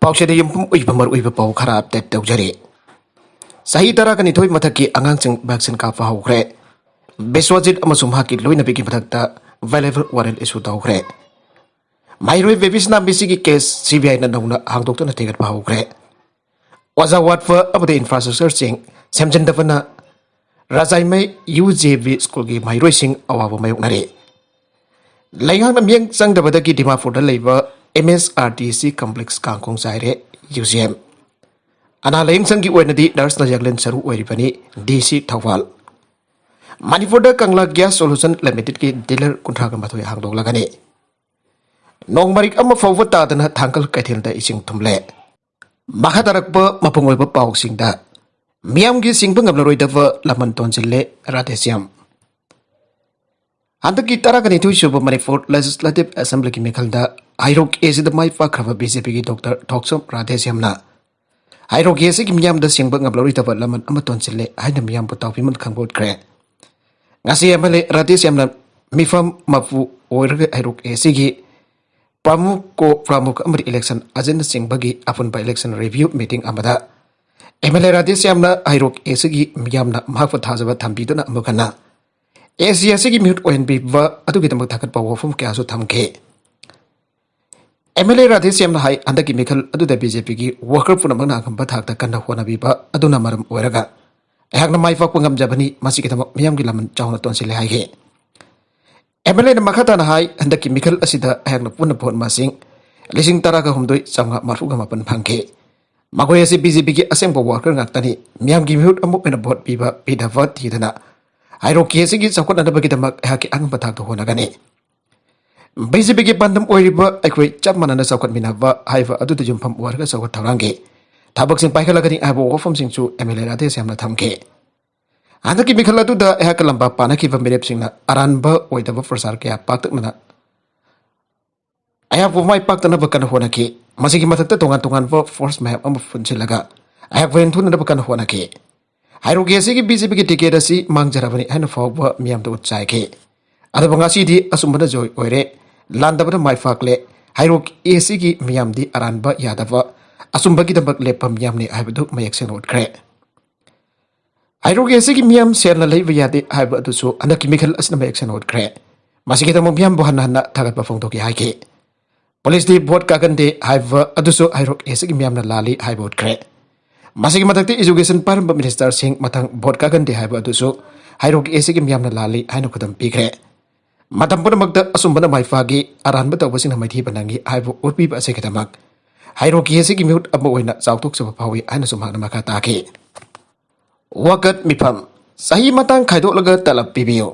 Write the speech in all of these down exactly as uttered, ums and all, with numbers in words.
ꯄꯥꯎꯆꯦꯗ ꯌꯨꯝꯐꯝ ꯑꯣꯏꯕ ꯃꯔꯨꯑꯣꯏꯕ ꯄꯥꯎ ꯈꯔ ꯑꯞꯗꯦꯠ ꯇꯧꯖꯔꯤ꯫ ꯆꯍꯤ ꯇꯔꯥꯒ ꯅꯤꯊꯣꯏ ꯃꯊꯛꯀꯤ ꯑꯉꯥꯡꯁꯤꯡ ꯚꯦꯛꯁꯤꯟ ꯀꯥꯞꯄ ꯍꯧꯈ꯭ꯔꯦ꯫ ꯕꯤꯁ꯭ꯋꯖꯤꯠ ꯑꯃꯁꯨꯡ ꯃꯍꯥꯛꯀꯤ ꯂꯣꯏꯅꯕꯤꯒꯤ ꯃꯊꯛꯇ ꯕꯦꯂꯦꯕꯜ ꯋꯥꯔꯦꯟ ꯏꯁꯨ ꯇꯧꯈ꯭ꯔꯦ꯫ ꯃꯍꯩꯔꯣꯏ ꯕꯦꯕꯤꯁꯅꯥ ꯃꯤꯁꯤꯒꯤ ꯀꯦꯁ ꯁꯤ ꯕꯤ ꯑꯥꯏꯅ ꯅꯧꯅ ꯍꯥꯡꯗꯣꯛꯇꯨꯅ ꯊꯤꯒꯠꯄ ꯍꯧꯈ꯭ꯔꯦ꯫ ꯑꯣꯖꯥ ꯋꯥꯠꯄ ꯑꯃꯗꯤ ꯏꯟꯐ꯭ꯔꯥꯁ꯭ꯇ꯭ꯔꯛꯆꯔꯁꯤꯡ ꯁꯦꯝꯖꯤꯟꯗꯕꯅ ꯔꯥꯖꯥꯏꯃꯩ ꯌꯨ ꯖꯦ ꯕꯤ ꯁ꯭ꯀꯨꯜꯒꯤ ꯃꯍꯩꯔꯣꯏꯁꯤꯡ ꯑꯋꯥꯕ ꯃꯥꯌꯣꯛꯅꯔꯤ꯫ ꯂꯩꯉꯥꯛꯅ ꯃꯤꯠꯌꯦꯡ ꯆꯪꯗꯕꯗꯒꯤ ꯗꯤꯃꯥꯄꯨꯔꯗ ꯂꯩꯕ M S R T C complex ꯀꯥꯡꯈꯣꯡ ꯆꯥꯏꯔꯦ꯫ ꯌꯨ ꯖꯤ ꯑꯦꯝ ꯑꯅꯥ ꯂꯥꯌꯦꯡ ꯁꯪꯒꯤ ꯑꯣꯏꯅꯗꯤ ꯅꯔꯁꯅ ꯌꯥꯡꯂꯦꯟ ꯁꯔꯨ ꯑꯣꯏꯔꯤꯕꯅꯤ꯫ ꯗꯤ ꯁꯤ ꯊꯧꯕꯥꯜ꯫ ꯃꯅꯤꯄꯨꯔꯗ ꯀꯪꯂꯥ ꯒ꯭ꯌꯥꯁ ꯁꯣꯂꯨꯁꯟ ꯂꯤꯃꯤꯇꯦꯗꯀꯤ ꯗꯤꯂꯔ ꯀꯨꯟꯊ꯭ꯔꯥꯒ ꯃꯥꯊꯣꯏ ꯍꯥꯡꯗꯣꯛꯂꯒꯅꯤ꯫ ꯅꯣꯡ ꯃꯔꯤꯛ ꯑꯃ ꯐꯥꯎꯕ ꯇꯥꯗꯅ ꯊꯥꯡꯒꯜ ꯀꯩꯊꯦꯜꯗ ꯏꯁꯤꯡ ꯊꯨꯝꯂꯦ꯫ ꯃꯈꯥ ꯇꯥꯔꯛꯄ ꯃꯄꯨꯡ ꯑꯣꯏꯕ ꯄꯥꯎꯁꯤꯡꯗ, ꯃꯤꯌꯥꯝꯒꯤ ꯁꯤꯡꯕ ꯉꯝꯂꯔꯣꯏꯗꯕ ꯂꯃꯟ ꯇꯣꯟꯁꯤꯜꯂꯦ ꯔꯥꯙꯦꯁ꯭ꯌꯥꯝ꯫ ꯍꯟꯗꯛꯀꯤ ꯇꯔꯥꯒ ꯅꯤꯊꯣꯏ ꯁꯨꯕ ꯃꯅꯤꯄꯨꯔ ꯂꯦꯖꯤꯁꯂꯦꯇꯤꯚ ꯑꯦꯁꯦꯝꯕ꯭ꯂꯤꯒꯤ ꯃꯤꯈꯜꯗ ꯍꯩꯔꯣꯛ ꯑꯦꯁꯤꯗ ꯃꯥꯏ ꯄꯥꯛꯈ꯭ꯔꯕ ꯕꯤ ꯖꯦ ꯄꯤꯒꯤ ꯗꯣꯛꯇꯔ ꯊꯣꯛꯆꯣꯝ ꯔꯥꯙꯦꯁ꯭ꯌꯥꯝꯅ ꯍꯩꯔꯣꯛ ꯑꯦꯁꯤꯒꯤ ꯃꯤꯌꯥꯝꯗ ꯁꯤꯡꯕ ꯉꯝꯂꯔꯣꯏꯗꯕ ꯂꯃꯟ ꯑꯃ ꯇꯣꯟꯁꯤꯜꯂꯦ ꯍꯥꯏꯅ ꯃꯤꯌꯥꯝꯕꯨ ꯇꯥꯎꯕꯤꯃꯟ ꯈꯪꯕ ꯎꯠꯈ꯭ꯔꯦ꯫ ꯉꯁꯤ ꯑꯦꯝ ꯑꯦꯜ ꯑꯦ ꯔꯥꯙꯦꯁ꯭ꯌꯥꯝꯅ ꯃꯤꯐꯝ ꯃꯄꯨ ꯑꯣꯏꯔꯒ ꯍꯩꯔꯣꯛ ꯑꯦꯁꯤꯒꯤ ꯄ꯭ꯔꯃꯨꯈ, ꯀꯣ ꯄ꯭ꯔꯃꯨꯈ ꯑꯃꯗꯤ ꯏꯂꯦꯛꯁꯟ ꯑꯦꯖꯦꯟꯅꯆꯤꯡꯕꯒꯤ ꯑꯄꯨꯟꯕ ꯏꯂꯦꯛꯁꯟ ꯔꯤꯚ꯭ꯌꯨ ꯃꯤꯇꯤꯡ ꯑꯃꯗ ꯑꯦꯝ ꯑꯦꯜ ꯑꯦ ꯔꯥꯙꯦꯁ꯭ꯌꯥꯝꯅ ꯍꯩꯔꯣꯛ ꯑꯦꯁꯤꯒꯤ ꯃꯤꯌꯥꯝꯅ ꯃꯍꯥꯛꯄꯨ ꯊꯥꯖꯕ ꯊꯝꯕꯤꯗꯨꯅ ꯑꯃꯨꯛ ꯍꯟꯅ ꯑꯦꯁꯤ ꯑꯁꯤꯒꯤ ꯃꯤꯍꯨꯠ ꯑꯣꯏꯍꯟꯕꯤꯕ ꯑꯗꯨꯒꯤꯗꯃꯛ ꯊꯥꯒꯠꯄ ꯋꯥꯐꯝ ꯀꯌꯥꯁꯨ ꯊꯝꯈꯤ꯫ ꯑꯦꯝ ꯑꯦꯜ ꯑꯦ ꯔꯥꯙꯦꯁ꯭ꯌꯥꯝꯅ ꯍꯥꯏ, ꯍꯟꯗꯛꯀꯤ ꯃꯤꯈꯜ ꯑꯗꯨꯗ ꯕꯤ ꯖꯦ ꯄꯤꯒꯤ ꯋꯥꯔꯀꯔ ꯄꯨꯝꯅꯃꯛꯅ ꯑꯉꯝꯕ ꯊꯥꯛꯇ ꯀꯟꯅ ꯍꯣꯠꯅꯕꯤꯕ ꯑꯗꯨꯅ ꯃꯔꯝ ꯑꯣꯏꯔꯒ ꯑꯩꯍꯥꯛꯅ ꯃꯥꯏ ꯄꯥꯛꯄ ꯉꯝꯖꯕꯅꯤ꯫ ꯃꯁꯤꯒꯤꯗꯃꯛ ꯃꯤꯌꯥꯝꯒꯤ ꯂꯃꯟ ꯆꯥꯎꯅ ꯇꯣꯟꯁꯤꯜꯂꯦ ꯍꯥꯏꯈꯤ꯫ ꯑꯦꯝ ꯑꯦꯜ ꯑꯦꯅ ꯃꯈꯥ ꯇꯥꯅ ꯍꯥꯏ, ꯍꯟꯗꯛꯀꯤ ꯃꯤꯈꯜ ꯑꯁꯤꯗ ꯑꯩꯍꯥꯛꯅ ꯄꯨꯟꯅ ꯚꯣꯠ ꯃꯁꯤꯡ ꯂꯤꯁꯤꯡ ꯇꯔꯥꯒ ꯍꯨꯝꯗꯣꯏ ꯆꯥꯝꯃꯉꯥ ꯃꯔꯤꯐꯨꯒ ꯃꯥꯄꯟ ꯐꯪꯈꯤ꯫ ꯃꯈꯣꯏ ꯑꯁꯤ ꯕꯤ ꯖꯦ ꯄꯤꯒꯤ ꯑꯁꯦꯡꯕ ꯋꯥꯔꯀꯔ ꯉꯥꯛꯇꯅꯤ꯫ ꯃꯤꯌꯥꯝꯒꯤ ꯃꯤꯍꯨꯠ ꯑꯃ ꯑꯣꯏꯅ ꯚꯣꯠ ꯄꯤꯕ ꯄꯤꯗꯕ ꯊꯤꯗꯅ ꯍꯩꯔꯣꯛ ꯑꯦꯁꯤꯒꯤ ꯆꯥꯎꯈꯠꯅꯅꯕꯒꯤꯗꯃꯛ ꯑꯩꯍꯥꯛꯀꯤ ꯑꯉꯝꯕ ꯊꯥꯛꯇ ꯍꯣꯠꯅꯒꯅꯤ꯫ ꯕꯤ ꯖꯦ ꯄꯤꯒꯤ ꯄꯥꯟꯗꯝ ꯑꯣꯏꯔꯤꯕ ꯑꯩꯈꯣꯏ ꯆꯞ ꯃꯥꯟꯅꯅ ꯆꯥꯎꯈꯠꯃꯤꯟꯅꯕ ꯍꯥꯏꯕ ꯑꯗꯨꯗ ꯌꯨꯝꯐꯝ ꯑꯣꯏꯔꯒ ꯆꯥꯎꯈꯠ ꯊꯧꯔꯥꯡꯒꯤ ꯊꯕꯛꯁꯤꯡ ꯄꯥꯏꯈꯠꯂꯒꯅꯤ ꯍꯥꯏꯕ ꯋꯥꯐꯝꯁꯤꯡꯁꯨ ꯑꯦꯝ ꯑꯦꯜ ꯑꯦ ꯔꯥꯙꯦꯁ꯭ꯌꯥꯝꯅ ꯊꯝꯈꯤ꯫ ꯍꯟꯗꯛꯀꯤ ꯃꯤꯈꯜ ꯑꯗꯨꯗ ꯑꯩꯍꯥꯛꯀ ꯂꯝꯕꯥ ꯄꯥꯅꯈꯤꯕ ꯃꯤꯔꯦꯞꯁꯤꯡꯅ ꯑꯔꯥꯟꯕ ꯑꯣꯏꯗꯕ ꯄ꯭ꯔꯆꯥꯔ ꯀꯌꯥ ꯄꯥꯛꯇꯛꯅꯅ ꯑꯩꯍꯥꯛꯄꯨ ꯃꯥꯏ ꯄꯥꯛꯇꯅꯕ ꯀꯟꯅ ꯍꯣꯠꯅꯈꯤ꯫ ꯃꯁꯤꯒꯤ ꯃꯊꯛꯇ ꯇꯣꯉꯥꯟ ꯇꯣꯉꯥꯟꯕ ꯐꯣꯔꯁ ꯃꯌꯥꯝ ꯑꯃ ꯄꯨꯟꯁꯤꯜꯂꯒ ꯑꯩꯍꯥꯛꯄꯨ ꯍꯦꯟꯊꯨꯅꯅꯕ ꯀꯟꯅ ꯍꯣꯠꯅꯈꯤ꯫ ꯍꯩꯔꯣꯛ ꯑꯦꯁꯤꯒꯤ ꯕꯤ ꯖꯦ ꯄꯤꯒꯤ ꯇꯤꯀꯦꯠ ꯑꯁꯤ ꯃꯥꯡꯖꯔꯕꯅꯤ ꯍꯥꯏꯅ ꯐꯥꯎꯕ ꯃꯤꯌꯥꯝꯗ ꯎꯠꯆꯥꯏꯈꯤ꯫ ꯑꯗꯨꯕꯨ ꯉꯁꯤꯗꯤ ꯑꯆꯨꯝꯕꯅ ꯖꯣꯏ ꯑꯣꯏꯔꯦ, ꯂꯥꯟꯗꯕꯅ ꯃꯥꯏ ꯄꯥꯛꯂꯦ꯫ ꯍꯩꯔꯣꯛ ꯑꯦ ꯁꯤꯒꯤ ꯃꯤꯌꯥꯝꯗꯤ ꯑꯔꯥꯟꯕ ꯌꯥꯗꯕ, ꯑꯆꯨꯝꯕꯒꯤꯗꯃꯛ ꯂꯦꯞꯄ ꯃꯤꯌꯥꯝꯅꯤ ꯍꯥꯏꯕꯗꯨ ꯃꯌꯦꯛ ꯁꯦꯡꯅ ꯎꯠꯈ꯭ꯔꯦ꯫ ꯍꯩꯔꯣꯛ ꯑꯦ ꯁꯤꯒꯤ ꯃꯤꯌꯥꯝ ꯁꯦꯜꯅ ꯂꯩꯕ ꯌꯥꯗꯦ ꯍꯥꯏꯕ ꯑꯗꯨꯁꯨ ꯍꯟꯗꯛꯀꯤ ꯃꯤꯈꯜ ꯑꯁꯤꯅ ꯃꯌꯦꯛ ꯁꯦꯡꯅ ꯎꯠꯈ꯭ꯔꯦ꯫ ꯃꯁꯤꯒꯤꯗꯃꯛ ꯃꯤꯌꯥꯝꯕꯨ ꯍꯟꯅ ꯍꯟꯅ ꯊꯥꯒꯠꯄ ꯐꯣꯡꯗꯣꯛꯈꯤ ꯍꯥꯏꯈꯤ꯫ ꯄꯨꯂꯤꯁꯇꯤ ꯚꯣꯠ ꯀꯥꯒꯟꯗꯦ ꯍꯥꯏꯕ ꯑꯗꯨꯁꯨ ꯍꯩꯔꯣꯛ ꯑꯦ ꯁꯤꯒꯤ ꯃꯤꯌꯥꯝꯅ ꯂꯥꯜꯂꯤ ꯍꯥꯏꯕ ꯎꯠꯈ꯭ꯔꯦ꯫ ꯃꯁꯤꯒꯤ ꯃꯊꯛꯇ education ꯄꯥꯏꯔꯝꯕ ministerꯁꯤꯡ ꯃꯊꯪ ꯚꯣꯠ ꯀꯥꯒꯟꯗꯦ ꯍꯥꯏꯕ ꯑꯗꯨꯁꯨ ꯍꯩꯔꯣꯛ ꯑꯦ ꯁꯤꯒꯤ ꯃꯤꯌꯥꯝꯅ ꯂꯥꯜꯂꯤ ꯍꯥꯏꯅ ꯈꯨꯗꯝ ꯄꯤꯈ꯭ꯔꯦ꯫ ꯃꯇꯝ ꯄꯨꯝꯅꯃꯛꯇ ꯑꯆꯨꯝꯕꯅ ꯃꯥꯏ ꯄꯥꯛꯏ, ꯑꯔꯥꯟꯕ ꯇꯧꯕꯁꯤꯡꯅ ꯃꯥꯏꯊꯤꯕ ꯅꯪꯏ ꯍꯥꯏꯕ ꯎꯠꯄꯤꯕ ꯑꯁꯤꯒꯤꯗꯃꯛ ꯍꯩꯔꯣꯛ ꯑꯦ ꯁꯤꯒꯤ ꯃꯤꯍꯨꯠ ꯑꯃ ꯑꯣꯏꯅ ꯆꯥꯎꯊꯣꯛꯆꯕ ꯐꯥꯎꯏ ꯍꯥꯏꯅꯁꯨ ꯃꯍꯥꯛꯅ ꯃꯈꯥ ꯇꯥꯈꯤ꯫ ꯋꯥꯀꯠ ꯃꯤꯐꯝ, ꯆꯍꯤ ꯃꯇꯥꯡ ꯈꯥꯏꯗꯣꯛꯂꯒ ꯇꯂꯕ ꯄꯤꯕꯤꯌꯨ꯫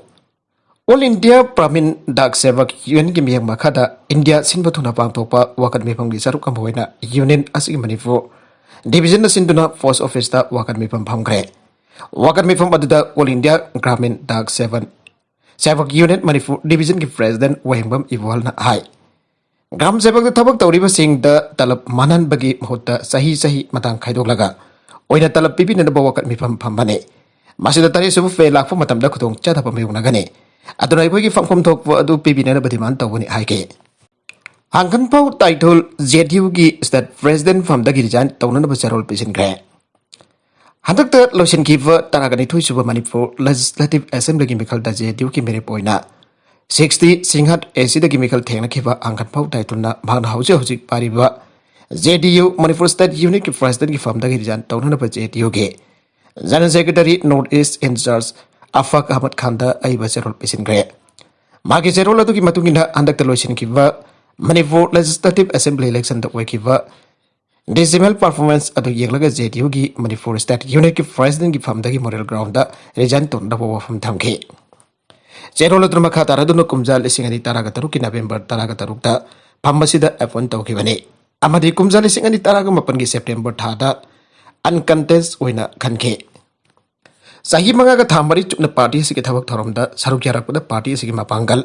All India Brahmin Dak Sevak Unionꯒꯤ ꯃꯤꯠꯌꯦꯡ ꯃꯈꯥꯗ ꯏꯟꯗꯤꯌꯥ ꯁꯤꯟꯕ ꯊꯨꯡꯅ ꯄꯥꯡꯊꯣꯛꯄ ꯋꯥꯀꯠ ꯃꯤꯐꯝꯒꯤ ꯁꯔꯨꯛ ꯑꯃ ꯑꯣꯏꯅ ꯌꯨꯅꯤꯌꯟ ꯑꯁꯤꯒꯤ ꯃꯅꯤꯄꯨꯔ divisionꯅ ꯁꯤꯟꯗꯨꯅ post officeꯇ ꯋꯥꯀꯠ ꯃꯤꯐꯝ ꯐꯝꯈ꯭ꯔꯦ꯫ ꯋꯥꯀꯠ ꯃꯤꯐꯝ ꯑꯗꯨꯗ All India Gramin Dak Sevan Sevak Union Manipur divisionꯒꯤ president ꯋꯥꯍꯦꯡꯕꯝ ꯏꯕꯣꯍꯜꯅ ꯍꯥꯏ, ꯒ꯭ꯔꯥꯝ ꯁꯦꯚꯛꯇ ꯊꯕꯛ ꯇꯧꯔꯤꯕꯁꯤꯡꯗ ꯇꯂꯕ ꯃꯥꯟꯍꯟꯕꯒꯤ ꯃꯍꯨꯠꯇ ꯆꯍꯤ ꯆꯍꯤ ꯃꯇꯥꯡ ꯈꯥꯏꯗꯣꯛꯂꯒ ꯑꯣꯏꯅ ꯇꯂꯕ ꯄꯤꯕꯤꯅꯅꯕ ꯋꯥꯀꯠ ꯃꯤꯐꯝ ꯐꯝꯕꯅꯤ꯫ ꯃꯁꯤꯗ ꯇꯔꯦꯠ ꯁꯨꯕ pay ꯂꯥꯛꯄ ꯃꯇꯝꯗ ꯈꯨꯗꯣꯡ ꯆꯥꯗꯕ ꯃꯥꯌꯣꯛꯅꯒꯅꯤ꯫ ꯑꯗꯨꯅ ꯑꯩꯈꯣꯏꯒꯤ ꯐꯪꯐꯝ ꯊꯣꯛꯄ ꯑꯗꯨ ꯄꯤꯕꯤꯅꯅꯕ demand ꯇꯧꯒꯅꯤ ꯍꯥꯏꯈꯤ꯫ ꯍꯥꯡꯈꯟꯐꯧ ꯇꯥꯏꯊꯨꯜ J D Uꯒꯤ state president ꯐꯝꯗꯒꯤ resign ꯇꯧꯅꯅꯕ ꯆꯦꯔꯣꯜ ꯄꯤꯁꯤꯟꯈ꯭ꯔꯦ꯫ ꯍꯟꯗꯛꯇ ꯂꯣꯏꯁꯤꯟꯈꯤꯕ ꯇꯔꯥꯒ ꯅꯤꯊꯣꯏ ꯁꯨꯕ ꯃꯅꯤꯄꯨꯔ Legislative Assemblyꯒꯤ ꯃꯤꯈꯜꯗ J D Uꯒꯤ ꯃꯤꯔꯦꯞ ꯑꯣꯏꯅ sixty ꯁꯤꯡꯍꯠ A Cꯗꯒꯤ ꯃꯤꯈꯜ ꯊꯦꯡꯅꯈꯤꯕ ꯍꯥꯡꯈꯟꯐꯧ ꯇꯥꯏꯊꯨꯜꯅ ꯃꯍꯥꯛꯅ ꯍꯧꯖꯤꯛ ꯍꯧꯖꯤꯛ ꯄꯥꯏꯔꯤꯕ J D U Manipur state unitꯀꯤ presidentꯀꯤ ꯐꯝꯗꯒꯤ resign ꯇꯧꯅꯅꯕ J D Uꯒꯤ General Secretary North East in charge ꯑꯐꯥꯛ Ahmad ꯈꯥꯟꯗ ꯑꯏꯕ ꯆꯦꯔꯣꯜ ꯄꯤꯁꯤꯟꯈ꯭ꯔꯦ꯫ ꯃꯥꯒꯤ ꯆꯦꯔꯣꯜ ꯑꯗꯨꯒꯤ ꯃꯇꯨꯡ ꯏꯟꯅ ꯍꯟꯗꯛꯇ ꯂꯣꯏꯁꯤꯟꯈꯤꯕ ꯃꯅꯤꯄꯨꯔ Legislative Assembly electionꯗ ꯑꯣꯏꯈꯤꯕ dismal performance ꯑꯗꯨ ꯌꯦꯡꯂꯒ J D Uꯒꯤ Manipur state unitꯀꯤ presidentꯀꯤ ꯐꯝꯗꯒꯤ Model Groundꯗ resign ꯇꯧꯅꯅꯕ ꯋꯥꯐꯝ ꯊꯝꯈꯤ꯫ ꯆꯦꯔꯣꯜ ꯑꯗꯨꯅ ꯃꯈꯥ ꯇꯥꯔꯗꯨꯅ ꯀꯨꯝꯖꯥ ꯂꯤꯁꯤꯡ ꯑꯅꯤ ꯇꯔꯥꯒ ꯇꯔꯨꯛꯀꯤ November ꯇꯔꯥꯒ ꯇꯔꯨꯛꯇ ꯐꯝ ꯑꯁꯤꯗ appoint ꯇꯧꯈꯤꯕꯅꯤ ꯑꯃꯗꯤ ꯀꯨꯝꯖꯥ ꯂꯤꯁꯤꯡ ꯑꯅꯤ ꯇꯔꯥꯒ ꯃꯥꯄꯟꯒꯤ September ꯊꯥꯗ uncontest ꯑꯣꯏꯅ ꯈꯟꯈꯤ꯫ ꯆꯍꯤ ꯃꯉꯥꯒ ꯊꯥ ꯃꯔꯤ ꯆꯨꯞꯅ party ꯑꯁꯤꯒꯤ ꯊꯕꯛ ꯊꯧꯔꯝꯗ ꯁꯔꯨꯛ ꯌꯥꯔꯛꯄꯗ party ꯑꯁꯤꯒꯤ ꯃꯄꯥꯡꯒꯜ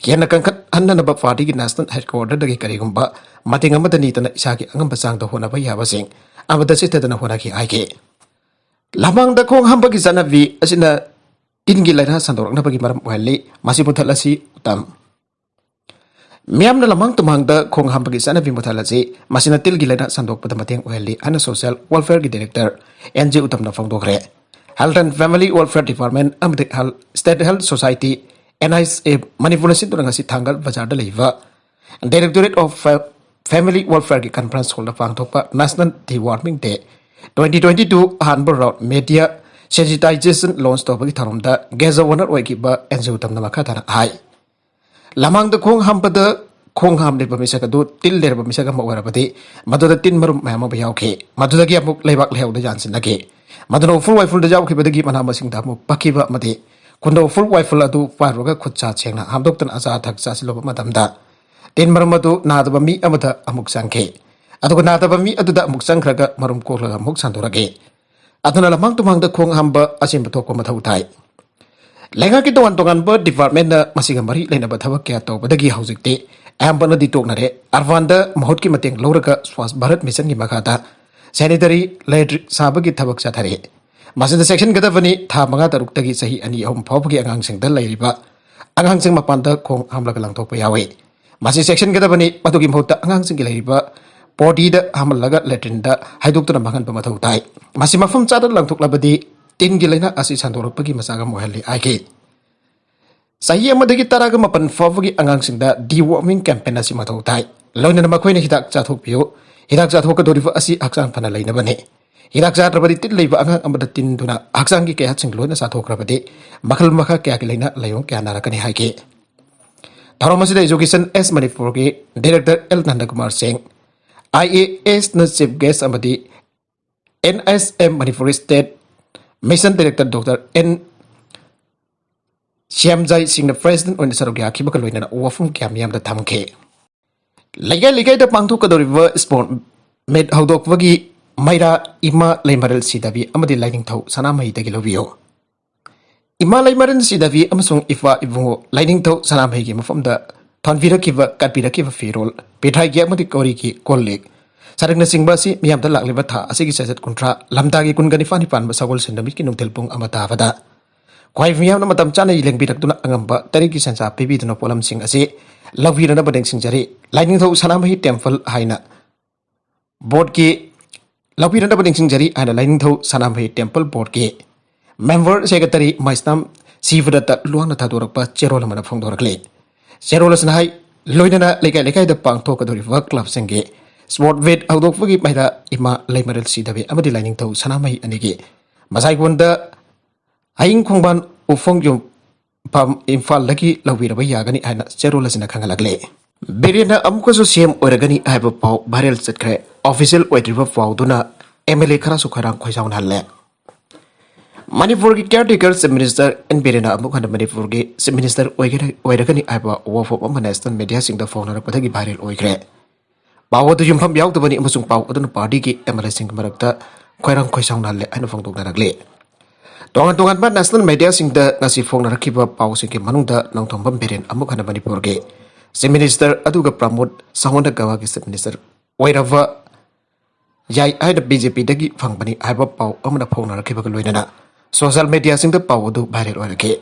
ꯍꯦꯟꯅ ꯀꯟꯈꯠꯍꯟꯅꯅꯕ partyꯒꯤ national headquarterꯗꯒꯤ ꯀꯔꯤꯒꯨꯝꯕ ꯃꯇꯦꯡ ꯑꯃꯠꯇ ꯅꯤꯗꯅ ꯏꯁꯥꯒꯤ ꯑꯉꯝꯕ ꯆꯥꯡꯗ ꯍꯣꯠꯅꯕ ꯌꯥꯕꯁꯤꯡ ꯑꯃꯗ ꯆꯤꯠꯊꯗꯅ ꯍꯣꯠꯅꯈꯤ ꯍꯥꯏꯈꯤ꯫ ꯂꯃꯥꯡꯗ ꯈꯣꯡ ꯍꯥꯝꯕꯒꯤ ꯆꯠꯅꯕꯤ ꯑꯁꯤꯅ ꯇꯤꯟꯒꯤ ꯂꯥꯏꯅꯥ ꯁꯟꯗꯣꯔꯛꯅꯕꯒꯤ ꯃꯔꯝ ꯑꯣꯏꯍꯜꯂꯤ꯫ ꯃꯁꯤ ꯃꯨꯊꯠꯂꯁꯤ꯫ ꯎꯇꯝ꯫ ꯃꯤꯌꯥꯝꯅ ꯂꯃꯥꯡ ꯇꯨꯃꯥꯡꯗ ꯈꯣꯡ ꯍꯥꯝꯕꯒꯤ ꯆꯠꯅꯕꯤ ꯃꯨꯊꯠꯍꯜꯂꯁꯤ, ꯃꯁꯤꯅ ꯇꯤꯜꯒꯤ ꯂꯥꯏꯅꯥ ꯁꯟꯗꯣꯛꯄꯗ ꯃꯇꯦꯡ ꯑꯣꯏꯍꯜꯂꯤ ꯍꯥꯏꯅ Social Welfare ꯒꯤ Director N G ꯎꯇꯝꯅ ꯐꯣꯡꯗꯣꯛꯈ꯭ꯔꯦ꯫ Health and Family Welfare Department ꯑꯃꯗꯤ Health, State Health Society, N H S, ꯃꯅꯤꯄꯨꯔꯅ ꯁꯤꯟꯗꯨꯅ ꯉꯁꯤ ꯊꯥꯡꯒꯜ ꯕꯖꯥꯔꯗ ꯂꯩꯕ Directorate of Fa-, Family Welfare ꯒꯤ conference hall ꯗ ꯄꯥꯡꯊꯣꯛꯄ National Deworming Day twenty twenty-two ꯑꯍꯥꯟꯕ round media sensitization launch ꯇꯧꯕꯒꯤ ꯊꯧꯔꯝꯗ guest of honour ꯑꯣꯏꯈꯤꯕ N G ꯎꯇꯝꯅ ꯃꯈꯥ ꯇꯥꯅ ꯍꯥꯏ, ꯂꯃꯥꯡꯗ ꯈꯣꯡ ꯍꯥꯝꯕꯗ ꯈꯣꯡ ꯍꯥꯝꯂꯤꯕ ꯃꯤꯁꯛ ꯑꯗꯨ ꯇꯤꯜ ꯂꯩꯔꯕ ꯃꯤꯁꯛ ꯑꯃ ꯑꯣꯏꯔꯕꯗꯤ, ꯃꯗꯨꯗ ꯇꯤꯟ ꯃꯔꯨꯝ ꯃꯌꯥꯝ ꯑꯃ ꯌꯥꯎꯈꯤ꯫ ꯃꯗꯨꯗꯒꯤ ꯑꯃꯨꯛ ꯂꯩꯕꯥꯛ ꯂꯩꯍꯥꯎꯗ ꯌꯥꯟꯁꯤꯟꯅꯈꯤ꯫ ꯃꯗꯨꯅ ꯎꯐꯨꯜ ꯋꯥꯏꯐꯨꯜꯗ ꯌꯥꯎꯈꯤꯕꯗꯒꯤ ꯃꯅꯥ ꯃꯁꯤꯡꯗ ꯑꯃꯨꯛ ꯄꯛꯈꯤꯕ ꯑꯃꯗꯤ ꯈꯨꯟꯗ ꯎꯐꯨꯜ ꯋꯥꯏꯐꯨꯜ ꯑꯗꯨ ꯄꯥꯏꯔꯨꯔꯒ ꯈꯨꯠ ꯁꯥ ꯁꯦꯡꯅ ꯍꯥꯝꯗꯣꯛꯇꯨꯅ ꯑꯆꯥ ꯑꯊꯛ ꯆꯥꯁꯤꯜꯂꯨꯕ ꯃꯇꯝꯗ ꯇꯤꯟ ꯃꯔꯨꯝ ꯑꯗꯨ ꯅꯥꯗꯕ ꯃꯤ ꯑꯃꯗ ꯑꯃꯨꯛ ꯆꯪꯈꯤ꯫ ꯑꯗꯨꯒ ꯅꯥꯗꯕ ꯃꯤ ꯑꯗꯨꯗ ꯑꯃꯨꯛ ꯆꯪꯈ꯭ꯔꯒ ꯃꯔꯨꯝ ꯀꯣꯛꯂꯒ ꯑꯃꯨꯛ ꯁꯟꯗꯣꯔꯛꯏ꯫ ꯑꯗꯨꯅ ꯂꯃꯥꯡ ꯇꯨꯃꯥꯡꯗ ꯈꯣꯡ ꯍꯥꯝꯕ ꯑꯁꯦꯡꯕ ꯊꯣꯛꯄ ꯃꯊꯧ ꯇꯥꯏ꯫ ꯂꯩꯉꯥꯛꯀꯤ ꯇꯣꯉꯥꯟ ꯇꯣꯉꯥꯟꯕ department ꯅ ꯃꯁꯤꯒ ꯃꯔꯤ ꯂꯩꯅꯕ ꯊꯕꯛ ꯀꯌꯥ ꯇꯧꯕꯗꯒꯤ ꯍꯧꯖꯤꯛꯇꯤ ꯑꯌꯥꯝꯕꯅꯗꯤ ꯇꯣꯛꯅꯔꯦ꯫ ꯑꯔꯕꯥꯟꯗ ꯃꯍꯨꯠꯀꯤ ꯃꯇꯦꯡ ꯂꯧꯔꯒ ꯁ꯭ꯋꯥꯁ ꯚꯥꯔꯠ ꯃꯤꯁꯟꯒꯤ ꯃꯈꯥꯗ sanitary latrine ꯁꯥꯕꯒꯤ ꯊꯕꯛ ꯆꯠꯊꯔꯤ꯫ ꯃꯁꯤꯗ ꯆꯦꯛꯁꯤꯟꯒꯗꯕꯅꯤ, ꯊꯥ ꯃꯉꯥ ꯇꯔꯨꯛꯇꯒꯤ ꯆꯍꯤ ꯑꯅꯤ ꯑꯍꯨꯝ ꯐꯥꯎꯕꯒꯤ ꯑꯉꯥꯡꯁꯤꯡꯗ ꯂꯩꯔꯤꯕ ꯑꯉꯥꯡꯁꯤꯡ ꯃꯄꯥꯟꯗ ꯈꯣꯡ ꯍꯥꯝꯂꯒ ꯂꯪꯊꯣꯛꯄ ꯌꯥꯎꯏ꯫ ꯃꯁꯤ ꯆꯦꯛꯁꯤꯟꯒꯗꯕꯅꯤ꯫ ꯃꯗꯨꯒꯤ ꯃꯍꯨꯠꯇ ꯑꯉꯥꯡꯁꯤꯡꯒꯤ ꯂꯩꯔꯤꯕ potty ꯗ ꯍꯥꯝꯍꯜꯂꯒ latrine ꯗ ꯍꯥꯏꯗꯣꯛꯇꯨꯅ ꯃꯥꯡꯍꯟꯕ ꯃꯊꯧ ꯇꯥꯏ꯫ ꯃꯁꯤ ꯃꯐꯝ ꯆꯥꯗꯅ ꯂꯪꯊꯣꯛꯂꯕꯗꯤ ꯇꯤꯟꯒꯤ ꯂꯥꯏꯅꯥ ꯑꯁꯤ ꯁꯟꯗꯣꯔꯛꯄꯒꯤ ꯃꯆꯥꯛ ꯑꯃ ꯑꯣꯏꯍꯜꯂꯤ ꯍꯥꯏꯈꯤ꯫ ꯆꯍꯤ ꯑꯃꯗꯒꯤ ꯇꯔꯥꯒ ꯃꯥꯄꯟ ꯐꯥꯎꯕꯒꯤ ꯑꯉꯥꯡꯁꯤꯡꯗ deworming campaign ꯑꯁꯤ ꯃꯊꯧ ꯇꯥꯏ꯫ ꯂꯣꯏꯅꯅ ꯃꯈꯣꯏꯅ ꯍꯤꯗꯥꯛ ꯆꯥꯊꯣꯛꯄꯤꯌꯨ꯫ ꯍꯤꯗꯥꯛ ꯆꯥꯊꯣꯛꯀꯗꯧꯔꯤꯕ ꯑꯁꯤ ꯍꯛꯆꯥꯡ ꯐꯅ ꯂꯩꯅꯕꯅꯤ꯫ ꯍꯤꯗꯥꯛ ꯆꯥꯗ꯭ꯔꯕꯗꯤ ꯇꯤꯟ ꯂꯩꯕ ꯑꯉꯥꯡ ꯑꯃꯗ ꯇꯤꯟꯗꯨꯅ ꯍꯛꯆꯥꯡꯒꯤ ꯀꯌꯥꯠꯁꯤꯡ ꯂꯣꯏꯅ ꯆꯥꯊꯣꯛꯈ꯭ꯔꯕꯗꯤ ꯃꯈꯜ ꯃꯈꯥ ꯀꯌꯥꯒꯤ ꯂꯥꯏꯅꯥ ꯂꯥꯏꯑꯣꯡ ꯀꯌꯥ ꯅꯥꯔꯛꯀꯅꯤ ꯍꯥꯏꯈꯤ꯫ ꯊꯧꯔꯝ ꯑꯁꯤꯗ Education S ꯃꯅꯤꯄꯨꯔꯒꯤ Director L ꯅꯟꯗꯀꯨꯃꯥꯔ ꯁꯤꯡ, I A S ꯅ Chief Guest ꯑꯃꯗꯤ N S M Manipur State Mission Director Doctor N Shyamjai ꯁꯤꯡꯅ President ꯑꯣꯏꯅ ꯁꯔꯨꯛ ꯌꯥꯈꯤꯕꯒ ꯂꯣꯏꯅꯅ ꯋꯥꯐꯝ ꯀꯌꯥ ꯃꯤꯌꯥꯝꯗ ꯊꯝꯈꯤ꯫ ꯂꯩꯀꯥꯏ ꯂꯩꯀꯥꯏꯗ ꯄꯥꯡꯊꯣꯛꯀꯗꯧꯔꯤꯕ sport meet ꯍꯧꯗꯣꯛꯄꯒꯤ ꯃꯩꯔꯥ ꯏꯃꯥ ꯂꯩꯃꯔꯦꯜ ꯁꯤꯗꯕꯤ ꯑꯃꯗꯤ ꯂꯥꯏꯅꯤꯡꯊꯧ ꯁꯅꯥꯃꯍꯤꯗꯒꯤ ꯂꯧꯕꯤꯌꯨ꯫ ꯏꯃꯥ ꯂꯩꯃꯔꯦꯜ ꯁꯤꯗꯕꯤ ꯑꯃꯁꯨꯡ ꯏꯄꯥ ꯏꯕꯨꯡꯉꯣ ꯂꯥꯏꯅꯤꯡꯊꯧ ꯁꯅꯥꯃꯍꯤꯒꯤ ꯃꯐꯝꯗ ꯊꯣꯟꯕꯤꯔꯛꯈꯤꯕ, ꯀꯠꯄꯤꯔꯛꯈꯤꯕ ꯐꯤꯔꯣꯜ, ꯄꯤꯊ꯭ꯔꯥꯏꯒꯤ ꯑꯃꯗꯤ ꯀꯧꯔꯤꯒꯤ ꯀꯣꯜ ꯂꯤꯛ, ꯁꯔꯛꯅꯆꯤꯡꯕ ꯑꯁꯤ ꯃꯤꯌꯥꯝꯗ ꯂꯥꯛꯂꯤꯕ ꯊꯥ ꯑꯁꯤꯒꯤ ꯆꯩꯆꯠ ꯀꯨꯟꯊ꯭ꯔꯥ, ꯂꯝꯇꯥꯒꯤ ꯀꯨꯟꯒ ꯅꯤꯄꯥꯟ ꯅꯤ ꯄꯥꯟꯕ ꯁꯒꯣꯜꯁꯦꯟ ꯅꯨꯃꯤꯠꯀꯤ ꯅꯨꯡꯊꯤꯜ ꯄꯨꯡ ꯑꯃ ꯇꯥꯕꯗ ꯈ꯭ꯋꯥꯏ ꯃꯤꯌꯥꯝꯅ ꯃꯇꯝ ꯆꯥꯅ ꯂꯦꯡꯕꯤꯔꯛꯇꯨꯅ ꯑꯉꯝꯕ ꯇꯔꯦꯠꯀꯤ ꯁꯦꯟꯖꯥ ꯄꯤꯕꯤꯗꯨꯅ ꯄꯣꯠꯂꯝꯁꯤꯡ ꯑꯁꯤ ꯂꯧꯕꯤꯅꯅꯕ ꯅꯤꯡꯁꯤꯡꯖꯔꯤ꯫ ꯂꯥꯏꯅꯤꯡꯊꯧ ꯁꯅꯥꯃꯍꯤ ꯇꯦꯝꯄꯜ ꯍꯥꯏꯅ ꯕꯣꯔꯗꯀꯤ ꯂꯧꯕꯤꯅꯅꯕ ꯅꯤꯡꯁꯤꯡꯖꯔꯤ ꯍꯥꯏꯅ ꯂꯥꯏꯅꯤꯡꯊꯧ ꯁꯅꯥꯃꯍꯤ ꯇꯦꯝꯄꯜ ꯕꯣꯔꯗꯀꯤ ꯃꯦꯝꯕꯔ ꯁꯦꯀ꯭ꯔꯦꯇꯔꯤ ꯃꯥꯏꯁꯅꯥꯝ ꯁꯤꯕꯗꯠꯇ ꯂꯨꯋꯥꯡꯅ ꯊꯥꯗꯣꯔꯛꯄ ꯆꯦꯔꯣꯜ ꯑꯃꯅ ꯐꯣꯡꯗꯣꯔꯛꯂꯤ꯫ ꯆꯦꯔꯣꯜ ꯑꯁꯤꯅ ꯍꯥꯏ, ꯂꯣꯏꯅꯅ ꯂꯩꯀꯥꯏ ꯂꯩꯀꯥꯏꯗ ꯄꯥꯡꯊꯣꯛꯀꯗꯧꯔꯤꯕ ꯀ꯭ꯂꯕꯁꯤꯡꯒꯤ ꯁ꯭ꯄꯣꯔꯠ ꯃꯤꯠ ꯍꯧꯗꯣꯛꯄꯒꯤ ꯃꯥꯏꯗ ꯏꯃꯥ ꯂꯩꯃꯔꯦꯜ ꯁꯤꯗꯕꯤ ꯑꯃꯗꯤ ꯂꯥꯏꯅꯤꯡꯊꯧ ꯁꯅꯥꯃꯍꯤ ꯑꯅꯤꯒꯤ ꯃꯁꯥꯏꯀꯣꯟꯗ ꯍꯌꯤꯡ ꯈꯣꯡꯕꯥꯟ ꯎꯐꯣꯡ ꯌꯨꯝꯐꯝ ꯏꯝꯐꯥꯜꯗꯒꯤ ꯂꯧꯕꯤꯔꯕ ꯌꯥꯒꯅꯤ ꯍꯥꯏꯅ ꯆꯦꯔꯣꯜ ꯑꯁꯤꯅ ꯈꯪꯍꯜꯂꯛꯂꯤ꯫ ꯕꯤꯔꯦꯟꯅ ꯑꯃꯨꯛꯀꯁꯨ ꯁꯤ ꯑꯦꯝ ꯑꯣꯏꯔꯒꯅꯤ ꯍꯥꯏꯕ ꯄꯥꯎ ꯚꯥꯏꯔꯦꯜ ꯆꯠꯈ꯭ꯔꯦ꯫ ꯑꯣꯐꯤꯁꯤꯌꯦꯜ ꯑꯣꯏꯗ꯭ꯔꯤꯕ ꯄꯥꯎꯗꯨꯅ ꯑꯦꯝ ꯑꯦꯜ ꯑꯦ ꯈꯔꯁꯨ ꯈꯣꯏꯔꯥꯡ ꯈꯣꯏꯁꯥꯎꯅꯍꯜꯂꯦ꯫ ꯃꯅꯤꯄꯨꯔꯒꯤ ꯀꯤꯌꯔ ꯇꯦꯀꯔ ꯆꯤꯐ ꯃꯤꯅꯤꯁꯇꯔ ꯑꯦꯟ ꯕꯤꯔꯦꯟꯅ ꯑꯃꯨꯛ ꯍꯟꯅ ꯃꯅꯤꯄꯨꯔꯒꯤ ꯆꯤꯐ ꯃꯤꯅꯤꯁꯇꯔ ꯑꯣꯏꯒꯅꯤ, ꯑꯣꯏꯔꯒꯅꯤ ꯍꯥꯏꯕ ꯋꯥꯐꯝ ꯑꯃ ꯅꯦꯁꯅꯦꯜ ꯃꯦꯗꯤꯌꯥꯁꯤꯡꯗ ꯐꯣꯡꯅꯔꯛꯄꯗꯒꯤ ꯚꯥꯏꯔꯦꯜ ꯑꯣꯏꯈ꯭ꯔꯦ꯫ ꯄꯥꯎ ꯑꯗꯨ ꯌꯨꯝꯐꯝ ꯌꯥꯎꯗꯕꯅꯤ ꯑꯃꯁꯨꯡ ꯄꯥꯎ ꯑꯗꯨꯅ ꯄꯥꯔꯇꯤꯒꯤ ꯑꯦꯝ ꯑꯦꯜ ꯑꯦꯁꯤꯡꯒꯤ ꯃꯔꯛꯇ ꯈꯣꯏꯔꯥꯡ ꯈꯣꯏꯁꯥꯎꯅꯍꯜꯂꯦ ꯍꯥꯏꯅ ꯐꯣꯡꯗꯣꯛꯅꯔꯛꯂꯤ꯫ ꯇꯣꯉꯥꯟ ꯇꯣꯉꯥꯟꯕ ꯅꯦꯁꯅꯦꯜ ꯃꯦꯗꯤꯌꯥꯁꯤꯡꯗ ꯉꯁꯤ ꯐꯣꯡꯅꯔꯛꯈꯤꯕ ꯄꯥꯎꯁꯤꯡꯒꯤ ꯃꯅꯨꯡꯗ ꯅꯣꯡꯊꯣꯝꯕꯝ ꯕꯤꯔꯦꯟ ꯑꯃꯨꯛ ꯍꯟꯅ ꯃꯅꯤꯄꯨꯔꯒꯤ ꯆꯤꯐ ꯃꯤꯅꯤꯁꯇꯔ ꯑꯗꯨꯒ ꯄ꯭ꯔꯃꯣꯗ ꯁꯥꯋꯟꯠꯅ ꯒꯋꯥꯒꯤ ꯆꯤꯐ ꯃꯤꯅꯤꯁꯇꯔ ꯑꯣꯏꯔꯕ ꯌꯥꯏ ꯍꯥꯏꯅ ꯕꯤ ꯖꯦ ꯄꯤꯗꯒꯤ ꯐꯪꯕꯅꯤ ꯍꯥꯏꯕ ꯄꯥꯎ ꯑꯃꯅ ꯐꯣꯡꯅꯔꯛꯈꯤꯕꯒ ꯂꯣꯏꯅꯅ ꯁꯣꯁꯤꯌꯦꯜ ꯃꯦꯗꯤꯌꯥꯁꯤꯡꯗ ꯄꯥꯎ ꯑꯗꯨ ꯚꯥꯏꯔꯦꯜ ꯑꯣꯏꯔꯛꯈꯤ꯫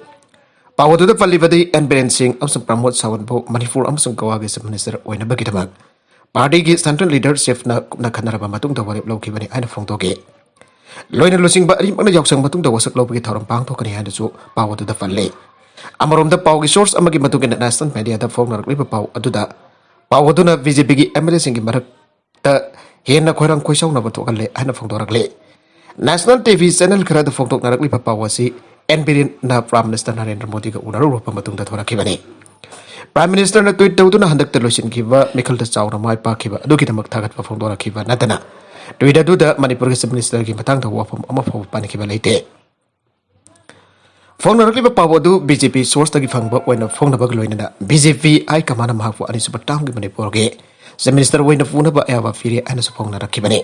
ꯄꯥꯎ ꯑꯗꯨꯗ ꯄꯜꯂꯤꯕꯗꯤ ꯑꯦꯟ ꯕꯤꯔꯦꯟ ꯁꯤꯡ ꯑꯃꯁꯨꯡ ꯄ꯭ꯔꯃꯣꯗ ꯁꯥꯋꯟꯠꯄꯨ ꯃꯅꯤꯄꯨꯔ ꯑꯃꯁꯨꯡ ꯒꯋꯥꯒꯤ ꯆꯤꯐ ꯃꯤꯅꯤꯁꯇꯔ ꯑꯣꯏꯅꯕꯒꯤꯗꯃꯛ ꯄꯥꯔꯇꯤꯒꯤ ꯁꯦꯟꯇ꯭ꯔꯦꯜ ꯂꯤꯗꯔꯁꯤꯞꯅ ꯀꯨꯞꯅ ꯈꯟꯅꯔꯕ ꯃꯇꯨꯡꯗ ꯋꯥꯔꯦꯞ ꯂꯧꯈꯤꯕꯅꯤ ꯍꯥꯏꯅ ꯐꯣꯡꯗꯣꯛꯈꯤ꯫ ꯂꯣꯏꯅ ꯂꯨꯆꯤꯡꯕ ꯑꯅꯤꯃꯛꯅ ꯌꯥꯎꯁꯪ ꯃꯇꯨꯡꯗ ꯋꯥꯁꯛ ꯂꯧꯕꯒꯤ ꯊꯧꯔꯝ ꯄꯥꯡꯊꯣꯛꯀꯅꯤ ꯍꯥꯏꯅꯁꯨ ꯄꯥꯎ ꯑꯗꯨꯗ ꯄꯜꯂꯤ꯫ ꯑꯃꯔꯣꯝꯗ ꯄꯥꯎꯒꯤ ꯁꯣꯔꯁ ꯑꯃꯒꯤ ꯃꯇꯨꯡ ꯏꯟꯅ ꯅꯦꯁꯅꯦꯜ ꯃꯦꯗꯤꯌꯥꯗ ꯐꯣꯡꯅꯔꯛꯂꯤꯕ ꯄꯥꯎ ꯑꯗꯨꯗ, ꯄꯥꯎ ꯑꯗꯨꯅ ꯕꯤ ꯖꯦ ꯄꯤꯒꯤ ꯑꯦꯝ ꯑꯦꯜ ꯑꯦꯁꯤꯡꯒꯤ ꯃꯔꯛꯇ ꯍꯦꯟꯅ ꯈꯣꯏꯔꯥꯡ ꯈꯣꯏꯁꯥꯎꯅꯕ ꯊꯣꯛꯍꯜꯂꯦ ꯍꯥꯏꯅ ꯐꯣꯡꯗꯣꯔꯛꯂꯤ꯫ ꯅꯦꯁꯅꯦꯜ ꯇꯤ ꯚꯤ ꯆꯦꯅꯦꯜ ꯈꯔꯗ ꯐꯣꯡꯗꯣꯛꯅꯔꯛꯂꯤꯕ ꯄꯥꯎ ꯑꯁꯤ ꯑꯦꯟ ꯕꯤꯔꯦꯟꯅ ꯄ꯭ꯔꯥꯏꯝ ꯃꯤꯅꯤꯁꯇꯔ ꯅꯔꯦꯟꯗ꯭ꯔ ꯃꯣꯗꯤꯒ ꯎꯅꯔꯨꯔꯕ ꯃꯇꯨꯡꯗ ꯊꯣꯔꯛꯈꯤꯕꯅꯤ꯫ ꯄ꯭ꯔꯥꯏꯝ ꯃꯤꯅꯤꯁꯇꯔꯅ ꯇ꯭ꯋꯤꯠ ꯇꯧꯗꯨꯅ ꯍꯟꯗꯛꯇ ꯂꯣꯏꯁꯤꯟꯈꯤꯕ ꯃꯤꯈꯜꯗ ꯆꯥꯎꯅ ꯃꯥꯏ ꯄꯥꯛꯈꯤꯕ ꯑꯗꯨꯒꯤꯗꯃꯛ ꯊꯥꯒꯠꯄ ꯐꯣꯡꯗꯣꯔꯛꯈꯤꯕ ꯅꯠꯇꯅ ꯇ꯭ꯋꯤꯠ ꯑꯗꯨꯗ ꯃꯅꯤꯄꯨꯔꯒꯤ ꯆꯤꯐ ꯃꯤꯅꯤꯁꯇꯔꯒꯤ ꯃꯇꯥꯡꯗ ꯋꯥꯐꯝ ꯑꯃ ꯐꯥꯎꯕ ꯄꯟꯈꯤꯕ ꯂꯩꯇꯦ꯫ ꯐꯣꯡꯅꯔꯛꯂꯤꯕ ꯄꯥꯎ ꯑꯗꯨ ꯕꯤ ꯖꯦ ꯄꯤ ꯁꯣꯔꯁꯇꯒꯤ ꯐꯪꯕ ꯑꯣꯏꯅ ꯐꯣꯡꯅꯕꯒ ꯂꯣꯏꯅꯅ ꯕꯤ ꯖꯦ ꯄꯤ ꯍꯥꯏ ꯀꯃꯥꯟꯅ ꯃꯍꯥꯛꯄꯨ ꯑꯅꯤꯁꯨꯕ ꯇꯥꯝꯒꯤ ꯃꯅꯤꯄꯨꯔꯒꯤ ꯆꯤꯐ ꯃꯤꯅꯤꯁꯇꯔ ꯑꯣꯏꯅ ꯄꯨꯅꯕ ꯑꯌꯥꯕ ꯄꯤꯔꯦ ꯍꯥꯏꯅꯁꯨ ꯐꯣꯡꯅꯔꯛꯈꯤꯕꯅꯤ꯫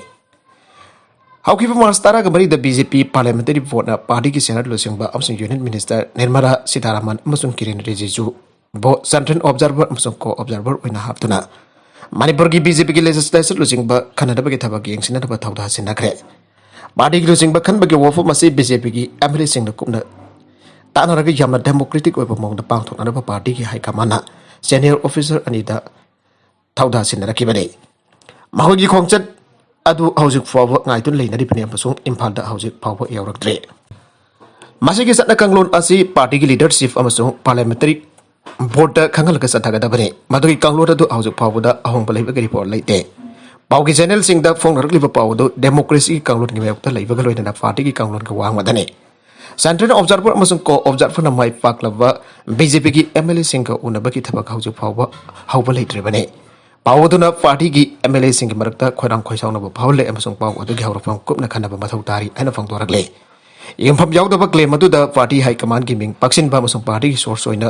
ꯍꯧꯈꯤꯕ ꯃꯥꯔꯆ ꯇꯔꯥꯒ ꯃꯔꯤꯗ ꯕꯤ ꯖꯦ ꯄꯤ ꯄꯥꯔꯂꯤꯌꯥꯃꯦꯟꯇꯔꯤ ꯚꯣꯠꯅ ꯄꯥꯔꯇꯤꯒꯤ ꯁꯦꯅꯥꯠ ꯂꯨꯆꯤꯡꯕ ꯑꯃꯁꯨꯡ ꯌꯨꯅꯤꯌꯟ ꯃꯤꯅꯤꯁꯇꯔ ꯅꯤꯔꯃꯂꯥ ꯁꯤꯇꯥꯔꯥꯃꯟ ꯑꯃꯁꯨꯡ ꯀꯤꯔꯦꯟ ꯔꯤꯖꯤꯖꯨꯕꯨ ꯁꯦꯟꯇ꯭ꯔꯦꯜ ꯑꯣꯕꯖꯥꯔꯚꯔ ꯑꯃꯁꯨꯡ ꯀꯣ ꯑꯣꯕꯖꯥꯔꯚꯔ ꯑꯣꯏꯅ ꯍꯥꯞꯇꯨꯅ ꯃꯅꯤꯄꯨꯔꯒꯤ ꯕꯤ ꯖꯦ ꯄꯤꯒꯤ ꯂꯦꯖꯤꯁꯂꯦꯆꯔ ꯂꯨꯆꯤꯡꯕ ꯈꯟꯅꯅꯕꯒꯤ ꯊꯕꯛ ꯌꯦꯡꯁꯤꯟꯅꯅꯕ ꯊꯧꯗꯥꯡ ꯁꯤꯟꯅꯈ꯭ꯔꯦ꯫ ꯄꯥꯔꯇꯤꯒꯤ ꯂꯨꯆꯤꯡꯕ ꯈꯟꯕꯒꯤ ꯋꯥꯐꯝ ꯑꯁꯤ ꯕꯤ ꯖꯦ ꯄꯤꯒꯤ ꯑꯦꯝ ꯑꯦꯜ ꯑꯦꯁꯤꯡꯅ ꯀꯨꯞꯅ ꯇꯥꯟꯅꯔꯒ ꯌꯥꯝꯅ ꯗꯦꯃꯣꯀ꯭ꯔꯦꯇꯤꯛ ꯑꯣꯏꯕ ꯃꯑꯣꯡꯗ ꯄꯥꯡꯊꯣꯛꯅꯅꯕ ꯄꯥꯔꯇꯤꯒꯤ ꯍꯥꯏ ꯀꯃꯥꯟꯅ senior officer ꯑꯅꯤꯗ ꯊꯧꯗꯥ ꯁꯤꯟꯅꯔꯛꯈꯤꯕꯅꯤ꯫ ꯃꯈꯣꯏꯒꯤ ꯈꯣꯡꯆꯠ ꯑꯗꯨ ꯍꯧꯖꯤꯛ ꯐꯥꯎꯕ ꯉꯥꯏꯗꯨꯅ ꯂꯩꯅꯔꯤꯕꯅꯤ ꯑꯃꯁꯨꯡ ꯏꯝꯐꯥꯜꯗ ꯍꯧꯖꯤꯛ ꯐꯥꯎꯕ ꯌꯧꯔꯛꯇ꯭ꯔꯤ꯫ ꯃꯁꯤꯒꯤ ꯆꯠꯅ ꯀꯥꯡꯂꯣꯟ ꯑꯁꯤ ꯄꯥꯔꯇꯤꯒꯤ ꯂꯤꯗꯔꯁꯤꯞ ꯑꯃꯁꯨꯡ ꯄꯥꯔꯂꯤꯌꯥꯃꯦꯟꯇꯔꯤ ꯕꯣꯔꯗꯇ ꯈꯪꯍꯜꯂꯒ ꯆꯠꯊꯒꯗꯕꯅꯤ꯫ ꯃꯗꯨꯒꯤ ꯀꯥꯡꯂꯣꯟ ꯑꯗꯨ ꯍꯧꯖꯤꯛ ꯐꯥꯎꯕꯗ ꯑꯍꯣꯡꯕ ꯂꯩꯕꯒꯤ ꯔꯤꯄꯣꯔꯠ ꯂꯩꯇꯦ꯫ ꯄꯥꯎꯒꯤ ꯆꯦꯅꯦꯜꯁꯤꯡꯗ ꯐꯣꯡꯅꯔꯛꯂꯤꯕ ꯄꯥꯎ ꯑꯗꯨ ꯗꯦꯃꯣꯀ꯭ꯔꯦꯁꯤꯒꯤ ꯀꯥꯡꯂꯣꯟꯒꯤ ꯃꯥꯌꯣꯛꯇ ꯂꯩꯕꯒ ꯂꯣꯏꯅꯅ ꯄꯥꯔꯇꯤꯒꯤ ꯀꯥꯡꯂꯣꯟꯒ ꯋꯥꯡꯃꯗꯅꯤ꯫ ꯁꯦꯟꯇ꯭ꯔꯦꯜ ꯑꯣꯕꯖꯥꯔꯚꯔ ꯑꯃꯁꯨꯡ ꯀꯣ ꯑꯣꯕꯖꯥꯔꯚꯔꯅ ꯃꯥꯏ ꯄꯥꯛꯂꯕ ꯕꯤ ꯖꯦ ꯄꯤꯒꯤ ꯑꯦꯝ ꯑꯦꯜ ꯑꯦꯁꯤꯡꯒ ꯎꯅꯕꯒꯤ ꯊꯕꯛ ꯍꯧꯖꯤꯛ ꯐꯥꯎꯕ ꯍꯧꯕ ꯂꯩꯇ꯭ꯔꯤꯕꯅꯤ꯫ ꯄꯥꯎ ꯑꯗꯨꯅ ꯄꯥꯔꯇꯤꯒꯤ ꯑꯦꯝ ꯑꯦꯜ ꯑꯦꯁꯤꯡꯒꯤ ꯃꯔꯛꯇ ꯈꯣꯏꯔꯥꯡ ꯈꯣꯏꯁꯥꯎꯅꯕ ꯐꯥꯎꯍꯜꯂꯦ ꯑꯃꯁꯨꯡ ꯄꯥꯎ ꯑꯗꯨꯒꯤ ꯍꯧꯔꯛꯐꯝ ꯀꯨꯞꯅ ꯈꯟꯅꯕ ꯃꯊꯧ ꯇꯥꯔꯤ ꯍꯥꯏꯅ ꯐꯣꯡꯗꯣꯔꯛꯂꯦ꯫ ꯌꯦꯡꯐꯝ ꯌꯥꯎꯗꯕ ꯀ꯭ꯂꯦꯝ ꯑꯗꯨꯗ ꯄꯥꯔꯇꯤ ꯍꯥꯏ ꯀꯃꯥꯟꯒꯤ ꯃꯤꯡ ꯄꯛꯁꯤꯟꯕ ꯑꯃꯁꯨꯡ ꯄꯥꯔꯇꯤꯒꯤ ꯁꯣꯔꯁ ꯑꯣꯏꯅ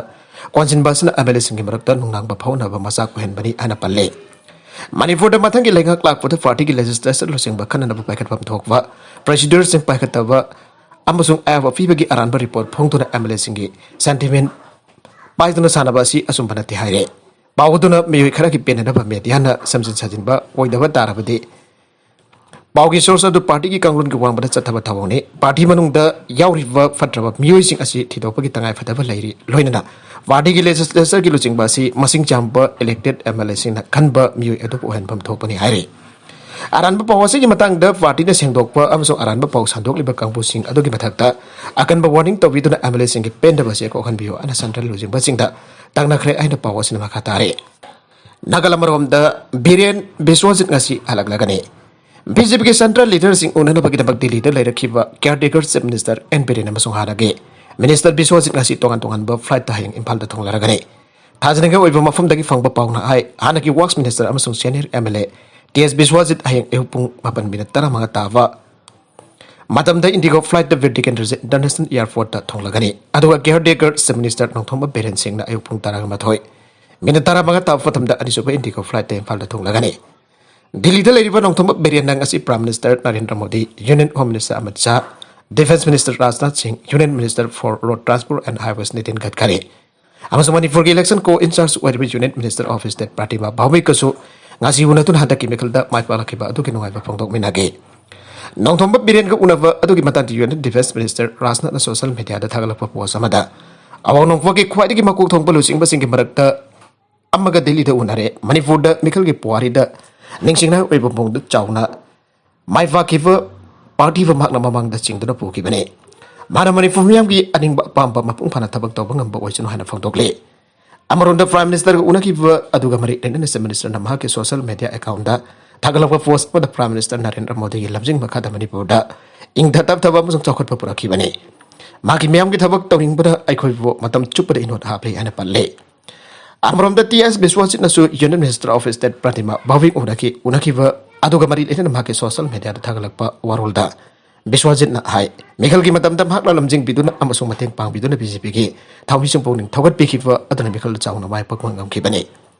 ꯀꯣꯟꯁꯤꯟꯕ ꯑꯁꯤꯅ ꯑꯦꯝ ꯑꯦꯜ ꯑꯦꯁꯤꯡꯒꯤ ꯃꯔꯛꯇ ꯅꯨꯡꯅꯥꯡꯕ ꯐꯥꯎꯅꯕ ꯃꯆꯥꯛ ꯑꯣꯏꯍꯟꯕꯅꯤ ꯍꯥꯏꯅ ꯄꯜꯂꯦ꯫ ꯃꯅꯤꯄꯨꯔꯗ ꯃꯊꯪꯒꯤ ꯂꯩꯉꯥꯛ ꯂꯥꯛꯄꯗ ꯄꯥꯔꯇꯤꯒꯤ ꯂꯦꯖꯤꯁꯂꯦꯆꯔ ꯂꯨꯆꯤꯡꯕ ꯈꯟꯅꯅꯕ ꯄꯥꯏꯈꯠꯐꯝ ꯊꯣꯛꯄ ꯄ꯭ꯔꯣꯁꯤꯗ꯭ꯌꯨꯔꯁꯤꯡ ꯄꯥꯏꯈꯠꯇꯕ ꯑꯃꯁꯨꯡ ꯑꯌꯥꯕ ꯄꯤꯕꯒꯤ ꯑꯔꯥꯟꯕ ꯔꯤꯄꯣꯔꯠ ꯐꯣꯡꯗꯨꯅ ꯑꯦꯝ ꯑꯦꯜ ꯑꯦꯁꯤꯡꯒꯤ ꯁꯦꯟꯇꯤꯃꯦꯟ ꯄꯥꯏꯗꯨꯅ ꯁꯥꯟꯅꯕ ꯑꯁꯤ ꯑꯆꯨꯝꯕ ꯅꯠꯇꯦ ꯍꯥꯏꯔꯦ꯫ ꯄꯥꯎ ꯑꯗꯨꯅ ꯃꯤꯑꯣꯏ ꯈꯔꯒꯤ ꯄꯦꯟꯅꯅꯕ ꯃꯦꯗꯤꯌꯥꯅ ꯁꯦꯝꯖꯤꯟ ꯁꯥꯖꯤꯟꯕ ꯑꯣꯏꯗꯕ ꯇꯥꯔꯕꯗꯤ ꯄꯥꯎꯒꯤ ꯁꯣꯔꯁ ꯑꯗꯨ ꯄꯥꯔꯇꯤꯒꯤ ꯀꯥꯡꯂꯣꯟꯒꯤ ꯋꯥꯡꯃꯗ ꯆꯠꯊꯕ ꯊꯧꯑꯣꯡꯅꯤ꯫ ꯄꯥꯔꯇꯤ ꯃꯅꯨꯡꯗ ꯌꯥꯎꯔꯤꯕ ꯐꯠꯇ꯭ꯔꯕ ꯃꯤꯑꯣꯏꯁꯤꯡ ꯑꯁꯤ ꯊꯤꯗꯣꯛꯄꯒꯤ ꯇꯉꯥꯏꯐꯗꯕ ꯂꯩꯔꯤ꯫ ꯂꯣꯏꯅꯅ ꯄꯥꯔꯇꯤꯒꯤ ꯂꯦꯖꯤꯁꯂꯦꯆꯔꯒꯤ ꯂꯨꯆꯤꯡꯕ ꯑꯁꯤ ꯃꯁꯤꯡ ꯌꯥꯝꯕ ꯏꯂꯦꯛꯇꯦꯗ ꯑꯦꯝ ꯑꯦꯜ ꯑꯦꯁꯤꯡꯅ ꯈꯟꯕ ꯃꯤꯑꯣꯏ ꯑꯗꯨꯕꯨ ꯑꯣꯏꯍꯟꯐꯝ ꯊꯣꯛꯄꯅꯤ ꯍꯥꯏꯔꯤ꯫ ꯑꯔꯥꯟꯕ ꯄꯥꯎ ꯑꯁꯤꯒꯤ ꯃꯇꯥꯡꯗ ꯄꯥꯔꯇꯤꯅ ꯁꯦꯡꯗꯣꯛꯄ ꯑꯃꯁꯨꯡ ꯑꯔꯥꯟꯕ ꯄꯥꯎ ꯁꯟꯗꯣꯛꯂꯤꯕ ꯀꯥꯡꯕꯨꯁꯤꯡ ꯑꯗꯨꯒꯤ ꯃꯊꯛꯇ ꯑꯀꯟꯕ ꯋꯥꯔꯅꯤꯡ ꯇꯧꯕꯤꯗꯨꯅ ꯑꯦꯝ ꯑꯦꯜ ꯑꯦꯁꯤꯡꯒꯤ ꯄꯦꯟꯗꯕ ꯑꯁꯤ ꯀꯣꯛꯍꯟꯕꯤꯌꯨ ꯍꯥꯏꯅ ꯁꯦꯟꯇ꯭ꯔꯦꯜ ꯂꯨꯆꯤꯡꯕꯁꯤꯡꯗ ꯇꯛꯅꯈ꯭ꯔꯦ ꯍꯥꯏꯅ ꯄꯥꯎ ꯑꯁꯤꯅ ꯃꯈꯥ ꯇꯥꯔꯤ꯫ ꯅꯥꯒꯥꯂꯦꯟ ꯑꯃꯔꯣꯝꯗ ꯕꯤꯔꯦꯟ ꯕꯤꯁ꯭ꯋꯖꯤꯠ ꯉꯁꯤ ꯍꯜꯂꯛꯂꯒꯅꯤ꯫ ꯕꯤ ꯖꯦ ꯄꯤꯒꯤ ꯁꯦꯟꯇ꯭ꯔꯦꯜ ꯂꯤꯗꯔꯁꯤꯡ ꯎꯅꯅꯕꯒꯤꯗꯃꯛ ꯗꯤꯜꯂꯤꯗ ꯂꯩꯔꯛꯈꯤꯕ ꯀꯤꯌꯔꯇꯦꯀꯔ ꯆꯤꯐ ꯃꯤꯅꯤꯁꯇꯔ ꯑꯦꯟ ꯕꯤꯔꯦꯟ ꯑꯃꯁꯨꯡ ꯍꯥꯟꯅꯒꯤ ꯃꯤꯅꯤꯁꯇꯔ ꯕꯤꯁ꯭ꯋꯖꯤꯠ ꯉꯁꯤ ꯇꯣꯉꯥꯟ ꯇꯣꯉꯥꯟꯕ ꯐ꯭ꯂꯥꯏꯠꯇ ꯍꯌꯦꯡ ꯏꯝꯐꯥꯜꯗ ꯊꯨꯡꯂꯔꯒꯅꯤ꯫ ꯊꯥꯖꯅꯤꯡꯉꯥꯏ ꯑꯣꯏꯕ ꯃꯐꯝꯗꯒꯤ ꯐꯪꯕ ꯄꯥꯎꯅ ꯍꯥꯏ, ꯍꯥꯟꯅꯒꯤ ꯋꯥꯔꯛꯁ ꯃꯤꯅꯤꯁꯇꯔ ꯑꯃꯁꯨꯡ senior M L A T S Biswajit ꯍꯌꯦꯡ ꯑꯌꯨꯛ ꯄꯨꯡ ꯃꯥꯄꯟ ꯃꯤꯅꯤꯠ ꯇꯔꯥꯃꯉꯥ ꯇꯥꯕ ꯃꯇꯝꯗ ꯏꯟꯗꯤꯒꯣ ꯐ꯭ꯂꯥꯏꯠꯇ ꯕꯤꯔ ꯇꯤꯀꯦꯟꯗ꯭ꯔꯖꯤꯠ ꯏꯟꯇꯔꯅꯦꯁꯅꯦꯜ ꯑꯦꯌꯔꯄꯣꯔꯠꯇ ꯊꯨꯡꯂꯒꯅꯤ꯫ ꯑꯗꯨꯒ ꯀꯤꯌꯔꯇꯦꯀꯔ ꯆꯤꯐ ꯃꯤꯅꯤꯁꯇꯔ ꯅꯣꯡꯊꯣꯝꯕꯝ ꯕꯤꯔꯦꯟ ꯁꯤꯡꯅ ꯑꯌꯨꯛ ꯄꯨꯡ ꯇꯔꯥꯃꯥꯊꯣꯏ ꯃꯤꯅꯤꯠ ꯇꯔꯥꯃꯉꯥ ꯇꯥꯕ ꯃꯇꯝꯗ ꯑꯅꯤꯁꯨꯕ ꯏꯟꯗꯤꯒꯣ ꯐ꯭ꯂꯥꯏꯠꯇ ꯏꯝꯐꯥꯜꯗ ꯊꯨꯡꯂꯒꯅꯤ꯫ ꯗꯤꯜꯂꯤꯗ ꯂꯩꯔꯤꯕ ꯅꯣꯡꯊꯣꯝꯕꯝ ꯕꯤꯔꯦꯟꯅ ꯉꯁꯤ prime minister Narendra Modi, union home minister Amit Shah, defence minister Rajnath Singh, union minister for road transport and highways Nitin Gadkari ꯑꯃꯁꯨꯡ ꯃꯅꯤꯄꯨꯔꯒꯤ ꯏꯂꯦꯛꯁꯟ ꯀꯣ ꯏꯟꯆꯥꯔꯖ ꯑꯣꯏꯔꯤꯕ union minister of state Pratima ꯚꯥꯎꯃꯤꯛꯀꯁꯨ ꯉꯁꯤ ꯎꯅꯗꯨꯅ ꯍꯟꯗꯛꯀꯤ ꯃꯤꯈꯜꯗ ꯃꯥꯏ ꯄꯥꯛꯂꯛꯈꯤꯕ ꯑꯗꯨꯒꯤ ꯅꯨꯡꯉꯥꯏꯕ ꯐꯣꯡꯗꯣꯛꯃꯤꯟꯅꯈꯤ꯫ ꯅꯣꯡꯊꯣꯝꯕꯝ ꯕꯤꯔꯦꯟꯒ ꯎꯅꯕ ꯑꯗꯨꯒꯤ ꯃꯇꯥꯡꯗ ꯌꯨꯅꯤꯌꯟ ꯗꯤꯐꯦꯟꯁ ꯃꯤꯅꯤꯁꯇꯔ ꯔꯥꯖꯅꯥꯊꯅ ꯁꯣꯁꯤꯌꯦꯜ ꯃꯤꯗꯤꯌꯥꯗ ꯊꯥꯒꯠꯂꯛꯄ ꯄꯣꯁ ꯑꯃꯗ ꯑꯋꯥꯡ ꯅꯣꯡꯄꯣꯛꯀꯤ ꯈ꯭ꯋꯥꯏꯗꯒꯤ ꯃꯀꯣꯛ ꯊꯣꯡꯕ ꯂꯨꯆꯤꯡꯕꯁꯤꯡꯒꯤ ꯃꯔꯛꯇ ꯑꯃꯒ ꯗꯤꯜꯂꯤꯗ ꯎꯅꯔꯦ꯫ ꯃꯅꯤꯄꯨꯔꯗ ꯃꯤꯈꯜꯒꯤ ꯄꯨꯋꯥꯔꯤꯗ ꯅꯤꯡꯁꯤꯡꯅꯤꯡꯉꯥꯏ ꯑꯣꯏꯕ ꯃꯑꯣꯡꯗ ꯆꯥꯎꯅ ꯃꯥꯏ ꯄꯥꯛꯈꯤꯕ ꯄꯥꯔꯇꯤ ꯑꯃ ꯃꯍꯥꯛꯅ ꯃꯃꯥꯡꯗ ꯆꯤꯡꯗꯨꯅ ꯄꯨꯈꯤꯕꯅꯤ꯫ ꯃꯍꯥꯛꯅ ꯃꯅꯤꯄꯨꯔ ꯃꯤꯌꯥꯝꯒꯤ ꯑꯅꯤꯡꯕ ꯑꯄꯥꯝꯕ ꯃꯄꯨꯡ ꯐꯥꯅ ꯊꯕꯛ ꯇꯧꯕ ꯉꯝꯕ ꯑꯣꯏꯁꯅꯨ ꯍꯥꯏꯅ ꯐꯣꯡꯗꯣꯛꯂꯤ꯫ ꯑꯃꯔꯣꯝꯗ Prime Ministerꯒ ꯎꯅꯈꯤꯕ ꯑꯗꯨꯒ ꯃꯔꯤ ꯂꯩꯅꯅ Chief Ministerꯅ ꯃꯍꯥꯛꯀꯤ social media accountꯗ ꯊꯥꯒꯠꯂꯛꯄ post ꯑꯃꯗ Prime Minister ꯅꯔꯦꯟꯗ꯭ꯔ ꯃꯣꯗꯤꯒꯤ ꯂꯝꯖꯤꯡ ꯃꯈꯥꯗ ꯃꯅꯤꯄꯨꯔꯗ ꯏꯪꯊ ꯇꯞꯊꯕ ꯑꯃꯁꯨꯡ ꯆꯥꯎꯈꯠꯄ ꯄꯨꯔꯛꯈꯤꯕꯅꯤ꯫ ꯃꯍꯥꯛꯀꯤ ꯃꯤꯌꯥꯝꯒꯤ ꯊꯕꯛ ꯇꯧꯅꯤꯡꯕꯅ ꯑꯩꯈꯣꯏꯕꯨ ꯃꯇꯝ ꯆꯨꯞꯄꯗ ꯏꯅꯣꯠ ꯍꯥꯞꯂꯤ ꯍꯥꯏꯅ ꯄꯜꯂꯤ꯫ ꯑꯃꯔꯣꯝꯗ ꯇꯤ ꯑꯦꯁ ꯕꯤꯁ꯭ꯋꯖꯤꯠꯅꯁꯨ Union Minister of State Pratima Bhavik ꯎꯅꯈꯤ, ꯎꯅꯈꯤꯕ ꯑꯗꯨꯒ ꯃꯔꯤ ꯂꯩꯅꯅ ꯃꯍꯥꯛꯀꯤ social mediaꯗ ꯊꯥꯒꯠꯂꯛꯄ ꯋꯥꯔꯣꯜꯗ ꯕꯤꯁ꯭ꯋꯖꯤꯠꯅ ꯍꯥꯏ, ꯃꯤꯈꯜꯒꯤ ꯃꯇꯝꯗ ꯃꯍꯥꯛꯅ ꯂꯝꯖꯤꯡꯕꯤꯗꯨꯅ ꯑꯃꯁꯨꯡ ꯃꯇꯦꯡ ꯄꯥꯡꯕꯤꯗꯨꯅ ꯕꯤ ꯖꯦ ꯄꯤꯒꯤ ꯊꯧꯃꯤꯁꯤꯡ ꯄꯨꯛꯅꯤꯡ ꯊꯧꯒꯠꯄꯤꯈꯤꯕ ꯑꯗꯨꯅ ꯃꯤꯈꯜꯗ ꯆꯥꯎꯅ ꯃꯥꯏ ꯄꯥꯛꯄ ꯉꯝꯈꯤꯕꯅꯤ꯫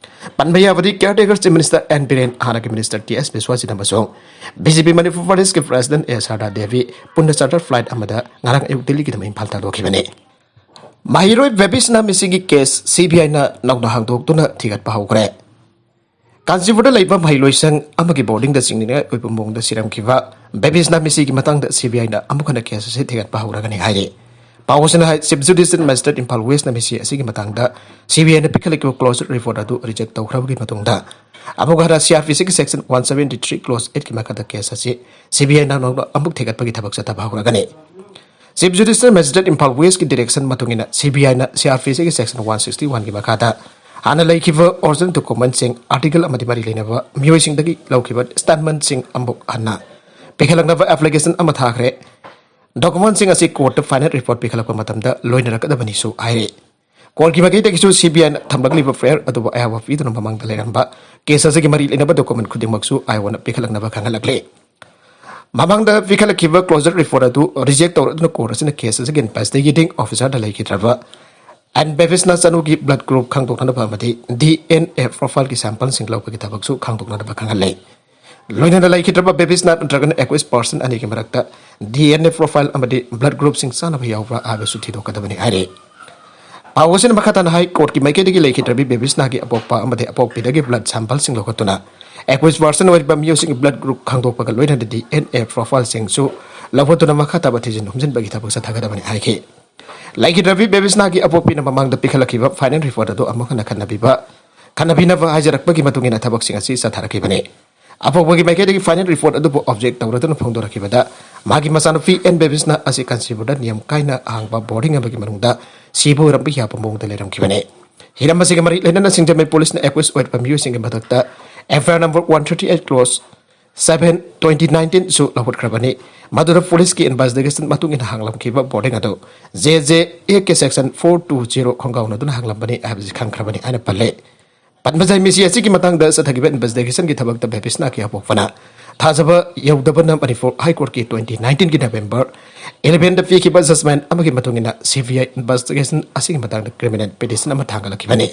ꯄꯟꯕ ꯌꯥꯕꯗꯤ caretaker Chief Minister N Biren, ꯍꯥꯟꯅꯒꯤ Minister ꯇꯤ ꯑꯦꯁ ꯕꯤꯁ꯭ꯋꯖꯤꯠ ꯑꯃꯁꯨꯡ ꯕꯤ ꯖꯦ ꯄꯤ ꯃꯅꯤꯄꯨꯔ ꯄ꯭ꯔꯗꯦꯁꯀꯤ President ꯑꯦ ꯁꯥꯔꯗꯥ ꯗꯦꯕꯤ ꯄꯨꯟꯅ charter flight ꯑꯃꯗ ꯉꯔꯥꯡ ꯑꯌꯨꯛ ꯗꯤꯜꯂꯤꯒꯤꯗꯃꯛ ꯏꯝꯐꯥꯜ ꯊꯥꯗꯣꯛꯈꯤꯕꯅꯤ꯫ ꯃꯍꯩꯔꯣꯏ ꯕꯦꯕꯤꯁꯅꯥ ꯃꯤꯁꯤꯒꯤ case ꯁꯤ ꯕꯤ ꯑꯥꯏꯅ ꯅꯧꯅ ꯍꯥꯡꯗꯣꯛꯇꯨꯅ ꯊꯤꯒꯠꯄ ꯍꯧꯈ꯭ꯔꯦ꯫ ꯀꯥꯟꯆꯤꯄꯨꯔꯗ ꯂꯩꯕ ꯃꯍꯩꯂꯣꯏꯁꯪ ꯑꯃꯒꯤ boardingꯗ ꯆꯤꯡꯅꯅꯤꯡꯉꯥꯏ ꯑꯣꯏꯕ ꯃꯑꯣꯡꯗ ꯁꯤꯔꯝꯈꯤꯕ ꯕꯦꯕꯤꯁꯅꯥ ꯃꯤꯁꯤꯒꯤ ꯃꯇꯥꯡꯗ ꯁꯤ ꯕꯤ ꯑꯥꯏꯅ ꯑꯃꯨꯛ ꯍꯟꯅ case ꯑꯁꯤ ꯊꯤꯒꯠꯄ ꯍꯧꯔꯒꯅꯤ ꯍꯥꯏꯔꯤ꯫ ꯄꯥꯎ ꯑꯁꯤꯅ ꯍꯥꯏ, Chief Judicial Magistrate ꯏꯝꯐꯥꯜ Westꯅ ꯃꯤꯁꯤ ꯑꯁꯤꯒꯤ ꯃꯇꯥꯡꯗ ꯁꯤ ꯕꯤ ꯑꯥꯏꯅ ꯄꯤꯈꯠꯂꯛꯈꯤꯕ closure report ꯑꯗꯨ reject ꯇꯧꯈ꯭ꯔꯕꯒꯤ ꯃꯇꯨꯡꯗ ꯑꯃꯨꯛ ꯍꯟꯅ ꯁꯤ ꯑꯥꯔ ꯄꯤ ꯁꯤꯒꯤ section one seventy three clause eightꯀꯤ ꯃꯈꯥꯗ case ꯑꯁꯤ ꯁꯤ ꯕꯤ ꯑꯥꯏꯅ ꯅꯧꯅ ꯑꯃꯨꯛ ꯊꯤꯒꯠꯄꯒꯤ ꯊꯕꯛ ꯆꯠꯊꯕ ꯍꯧꯔꯒꯅꯤ꯫ Chief Judicial Magistrate Imphal Westꯀꯤ direction ꯃꯇꯨꯡ ꯏꯟꯅ ꯁꯤ ꯕꯤ ꯑꯥꯏꯅ ꯁꯤ ꯑꯥꯔ ꯄꯤ ꯁꯤꯒꯤ section one sixty oneꯒꯤ ꯃꯈꯥꯗ ꯍꯥꯟꯅ ꯂꯩꯈꯤꯕ original documentꯁꯤꯡ, article ꯑꯃꯗꯤ ꯃꯔꯤ ꯂꯩꯅꯕ ꯃꯤꯑꯣꯏꯁꯤꯡꯗꯒꯤ ꯂꯧꯈꯤꯕ statementꯁꯤꯡ ꯑꯃꯨꯛ ꯍꯟꯅ ꯄꯤꯈꯠꯂꯛꯅꯕ application ꯑꯃ ꯊꯥꯈ꯭ꯔꯦ꯫ Documentꯁꯤꯡ ꯑꯁꯤ courtꯇ final report ꯄꯤꯈꯠꯂꯛꯄ ꯃꯇꯝꯗ ꯂꯣꯏꯅꯔꯛꯀꯗꯕꯅꯤꯁꯨ ꯍꯥꯏꯔꯤ꯫ Courtꯀꯤ ꯃꯥꯏꯀꯩꯗꯒꯤꯁꯨ ꯁꯤ ꯕꯤ ꯑꯥꯏꯅ ꯊꯝꯂꯛꯂꯤꯕ prayer ꯑꯗꯨꯕꯨ ꯑꯌꯥꯕ ꯄꯤꯗꯨꯅ ꯃꯃꯥꯡꯗ ꯂꯩꯔꯝꯕ case ꯑꯁꯤꯒꯤ ꯃꯔꯤ ꯂꯩꯅꯕ document ꯈꯨꯗꯤꯡꯃꯛꯁꯨ ꯑꯥꯏ ꯑꯣꯅ ꯄꯤꯈꯠꯂꯛꯅꯕ ꯈꯪꯍꯜꯂꯛꯂꯤ꯫ ꯃꯃꯥꯡꯗ ꯄꯤꯈꯠꯂꯛꯈꯤꯕ closure report ꯑꯗꯨ reject ꯇꯧꯔꯗꯨꯅ court ꯑꯁꯤꯅ case ꯑꯁꯤꯒꯤ investigating officerꯗ ꯂꯩꯈꯤꯗ꯭ꯔꯕ ꯑꯦꯟ ꯕꯦꯕꯤꯁꯅꯥ ꯆꯅꯨꯒꯤ blood group ꯈꯪꯗꯣꯛꯅꯅꯕ ꯑꯃꯗꯤ ꯗꯤ ꯑꯦꯟ ꯑꯦ profileꯒꯤ sampleꯁꯤꯡ ꯂꯧꯕꯒꯤ ꯊꯕꯛꯁꯨ ꯈꯪꯗꯣꯛꯅꯅꯕ ꯈꯪꯍꯜꯂꯤ꯫ ꯂꯣꯏꯅꯅ ꯂꯩꯈꯤꯗ꯭ꯔꯕ ꯕꯦꯕꯤꯁꯅꯥ ꯅꯠꯇ꯭ꯔꯒꯅ accused person ꯑꯅꯤꯒꯤ ꯃꯔꯛꯇ ꯗꯤ ꯑꯦꯟ ꯑꯦ profile ꯑꯃꯗꯤ blood groupꯁꯤꯡ ꯆꯥꯟꯅꯕ ꯌꯥꯎꯕ꯭ꯔꯥ ꯍꯥꯏꯕꯁꯨ ꯊꯤꯗꯣꯛꯀꯗꯕꯅꯤ ꯍꯥꯏꯔꯤ꯫ ꯄꯥꯎ ꯑꯁꯤꯅ ꯃꯈꯥ ꯇꯥꯅ ꯍꯥꯏ, courtꯀꯤ ꯃꯥꯏꯀꯩꯗꯒꯤ ꯂꯩꯈꯤꯗ꯭ꯔꯕꯤ ꯕꯦꯕꯤꯁꯅꯥꯒꯤ ꯑꯄꯣꯛꯄ ꯑꯃꯗꯤ ꯑꯄꯣꯛꯄꯤꯗꯒꯤ blood sampleꯁꯤꯡ ꯂꯧꯈꯠꯇꯨꯅ accused person ꯑꯣꯏꯔꯤꯕ ꯃꯤꯑꯣꯏꯁꯤꯡꯒꯤ blood group ꯈꯪꯗꯣꯛꯄꯒ ꯂꯣꯏꯅꯅ ꯗꯤ ꯑꯦꯟ ꯑꯦ profileꯁꯤꯡꯁꯨ ꯂꯧꯈꯠꯇꯨꯅ ꯃꯈꯥ ꯇꯥꯕ ꯊꯤꯖꯤꯟ ꯍꯨꯝꯖꯤꯟꯕꯒꯤ ꯊꯕꯛ ꯆꯠꯊꯒꯗꯕꯅꯤ ꯍꯥꯏꯈꯤ꯫ ꯂꯩꯈꯤꯗ꯭ꯔꯕꯤ ꯕꯦꯕꯤꯁꯅꯥꯒꯤ ꯑꯄꯣꯛꯄꯤꯅ ꯃꯃꯥꯡꯗ ꯄꯤꯈꯠꯂꯛꯈꯤꯕ final report ꯑꯗꯨ ꯑꯃꯨꯛ ꯍꯟꯅ ꯈꯟꯅꯕꯤꯕ ꯈꯟꯅꯕꯤꯅꯕ ꯍꯥꯏꯖꯔꯛꯄꯒꯤ ꯃꯇꯨꯡ ꯏꯟꯅ ꯊꯕꯛꯁꯤꯡ ꯑꯁꯤ ꯆꯠꯊꯔꯛꯈꯤꯕꯅꯤ꯫ ꯑꯐꯧꯕꯒꯤ ꯃꯥꯏꯀꯩꯗꯒꯤ ꯐꯥꯏꯅꯦꯜ ꯔꯤꯄꯣꯔꯠ ꯑꯗꯨꯕꯨ ꯑꯣꯕꯖꯦꯛ ꯇꯧꯔꯗꯨꯅ ꯐꯣꯡꯗꯣꯔꯛꯈꯤꯕꯗ, ꯃꯍꯥꯛꯀꯤ ꯃꯆꯥꯅꯨꯄꯤ ꯑꯦꯟ ꯕꯦꯕꯤꯁꯅ ꯑꯁꯤ ꯀꯥꯟꯆꯤꯄꯨꯔꯗ ꯅꯤꯌꯝ ꯀꯥꯏꯅ ꯍꯥꯡꯕ ꯕꯣꯔꯗꯤꯡ ꯑꯃꯒꯤ ꯃꯅꯨꯡꯗ ꯁꯤꯕ ꯑꯣꯏꯔꯝꯕ ꯌꯥꯕ ꯃꯑꯣꯡꯗ ꯂꯩꯔꯝꯈꯤꯕꯅꯤ꯫ ꯍꯤꯔꯝ ꯑꯁꯤꯒ ꯃꯔꯤ ꯂꯩꯅꯅ ꯁꯤꯡꯖꯃꯩ ꯄꯨꯂꯤꯁꯅ ꯑꯦꯀ꯭ꯌꯨꯁ ꯑꯣꯏꯔꯕ ꯃꯤꯑꯣꯏꯁꯤꯡꯒꯤ ꯃꯊꯛꯇ F I R number one thirty eight close seven twenty ꯅꯥꯏꯟꯇꯤꯟꯁꯨ ꯂꯧꯈꯠꯈ꯭ꯔꯕꯅꯤ꯫ ꯃꯗꯨꯗ ꯄꯨꯂꯤꯁꯀꯤ ꯏꯟꯚꯦꯁꯇꯤꯒꯦꯁꯟ ꯃꯇꯨꯡ ꯏꯟꯅ ꯍꯥꯡꯂꯝꯈꯤꯕ ꯕꯣꯔꯗꯤꯡ ꯑꯗꯨ J J A K section four two zero ꯈꯣꯡꯒꯥꯎꯅꯗꯨꯅ ꯍꯥꯡꯂꯝꯕꯅꯤ ꯍꯥꯏꯕꯁꯤ ꯈꯪꯈ꯭ꯔꯕꯅꯤ ꯍꯥꯏꯅ ꯄꯜꯂꯦ꯫ ꯄꯟꯕ ꯌꯥꯏ, ꯃꯤꯁꯤ ꯑꯁꯤꯒꯤ ꯃꯇꯥꯡꯗ ꯆꯠꯊꯈꯤꯕ ꯏꯟꯚꯦꯁꯇꯤꯒꯦꯁꯟꯒꯤ ꯊꯕꯛꯇ ꯕꯦꯕꯤꯁꯅꯥ ꯀꯌꯥ ꯄꯣꯛꯄꯅ ꯊꯥꯖꯕ ꯌꯧꯗꯕꯅ ꯃꯅꯤꯄꯨꯔ ꯍꯥꯏ ꯀꯣꯔꯠꯀꯤ ꯇ꯭ꯋꯦꯟꯇꯤ ꯅꯥꯏꯟꯇꯤꯟꯒꯤ ꯅꯕꯦꯝꯕꯔ ꯏꯂꯦꯚꯦꯟꯗ ꯄꯤꯈꯤꯕ ꯖꯖꯃꯦꯟ ꯑꯃꯒꯤ ꯃꯇꯨꯡ ꯏꯟꯅ ꯁꯤ ꯕꯤ ꯑꯥꯏ ꯏꯟꯚꯦꯁꯇꯤꯒꯦꯁꯟ ꯑꯁꯤꯒꯤ ꯃꯇꯥꯡꯗ ꯀ꯭ꯔꯤꯃꯤꯅꯦꯜ ꯄꯤꯇꯤꯁꯟ ꯑꯃ ꯊꯥꯡꯒꯠꯂꯛꯈꯤꯕꯅꯤ꯫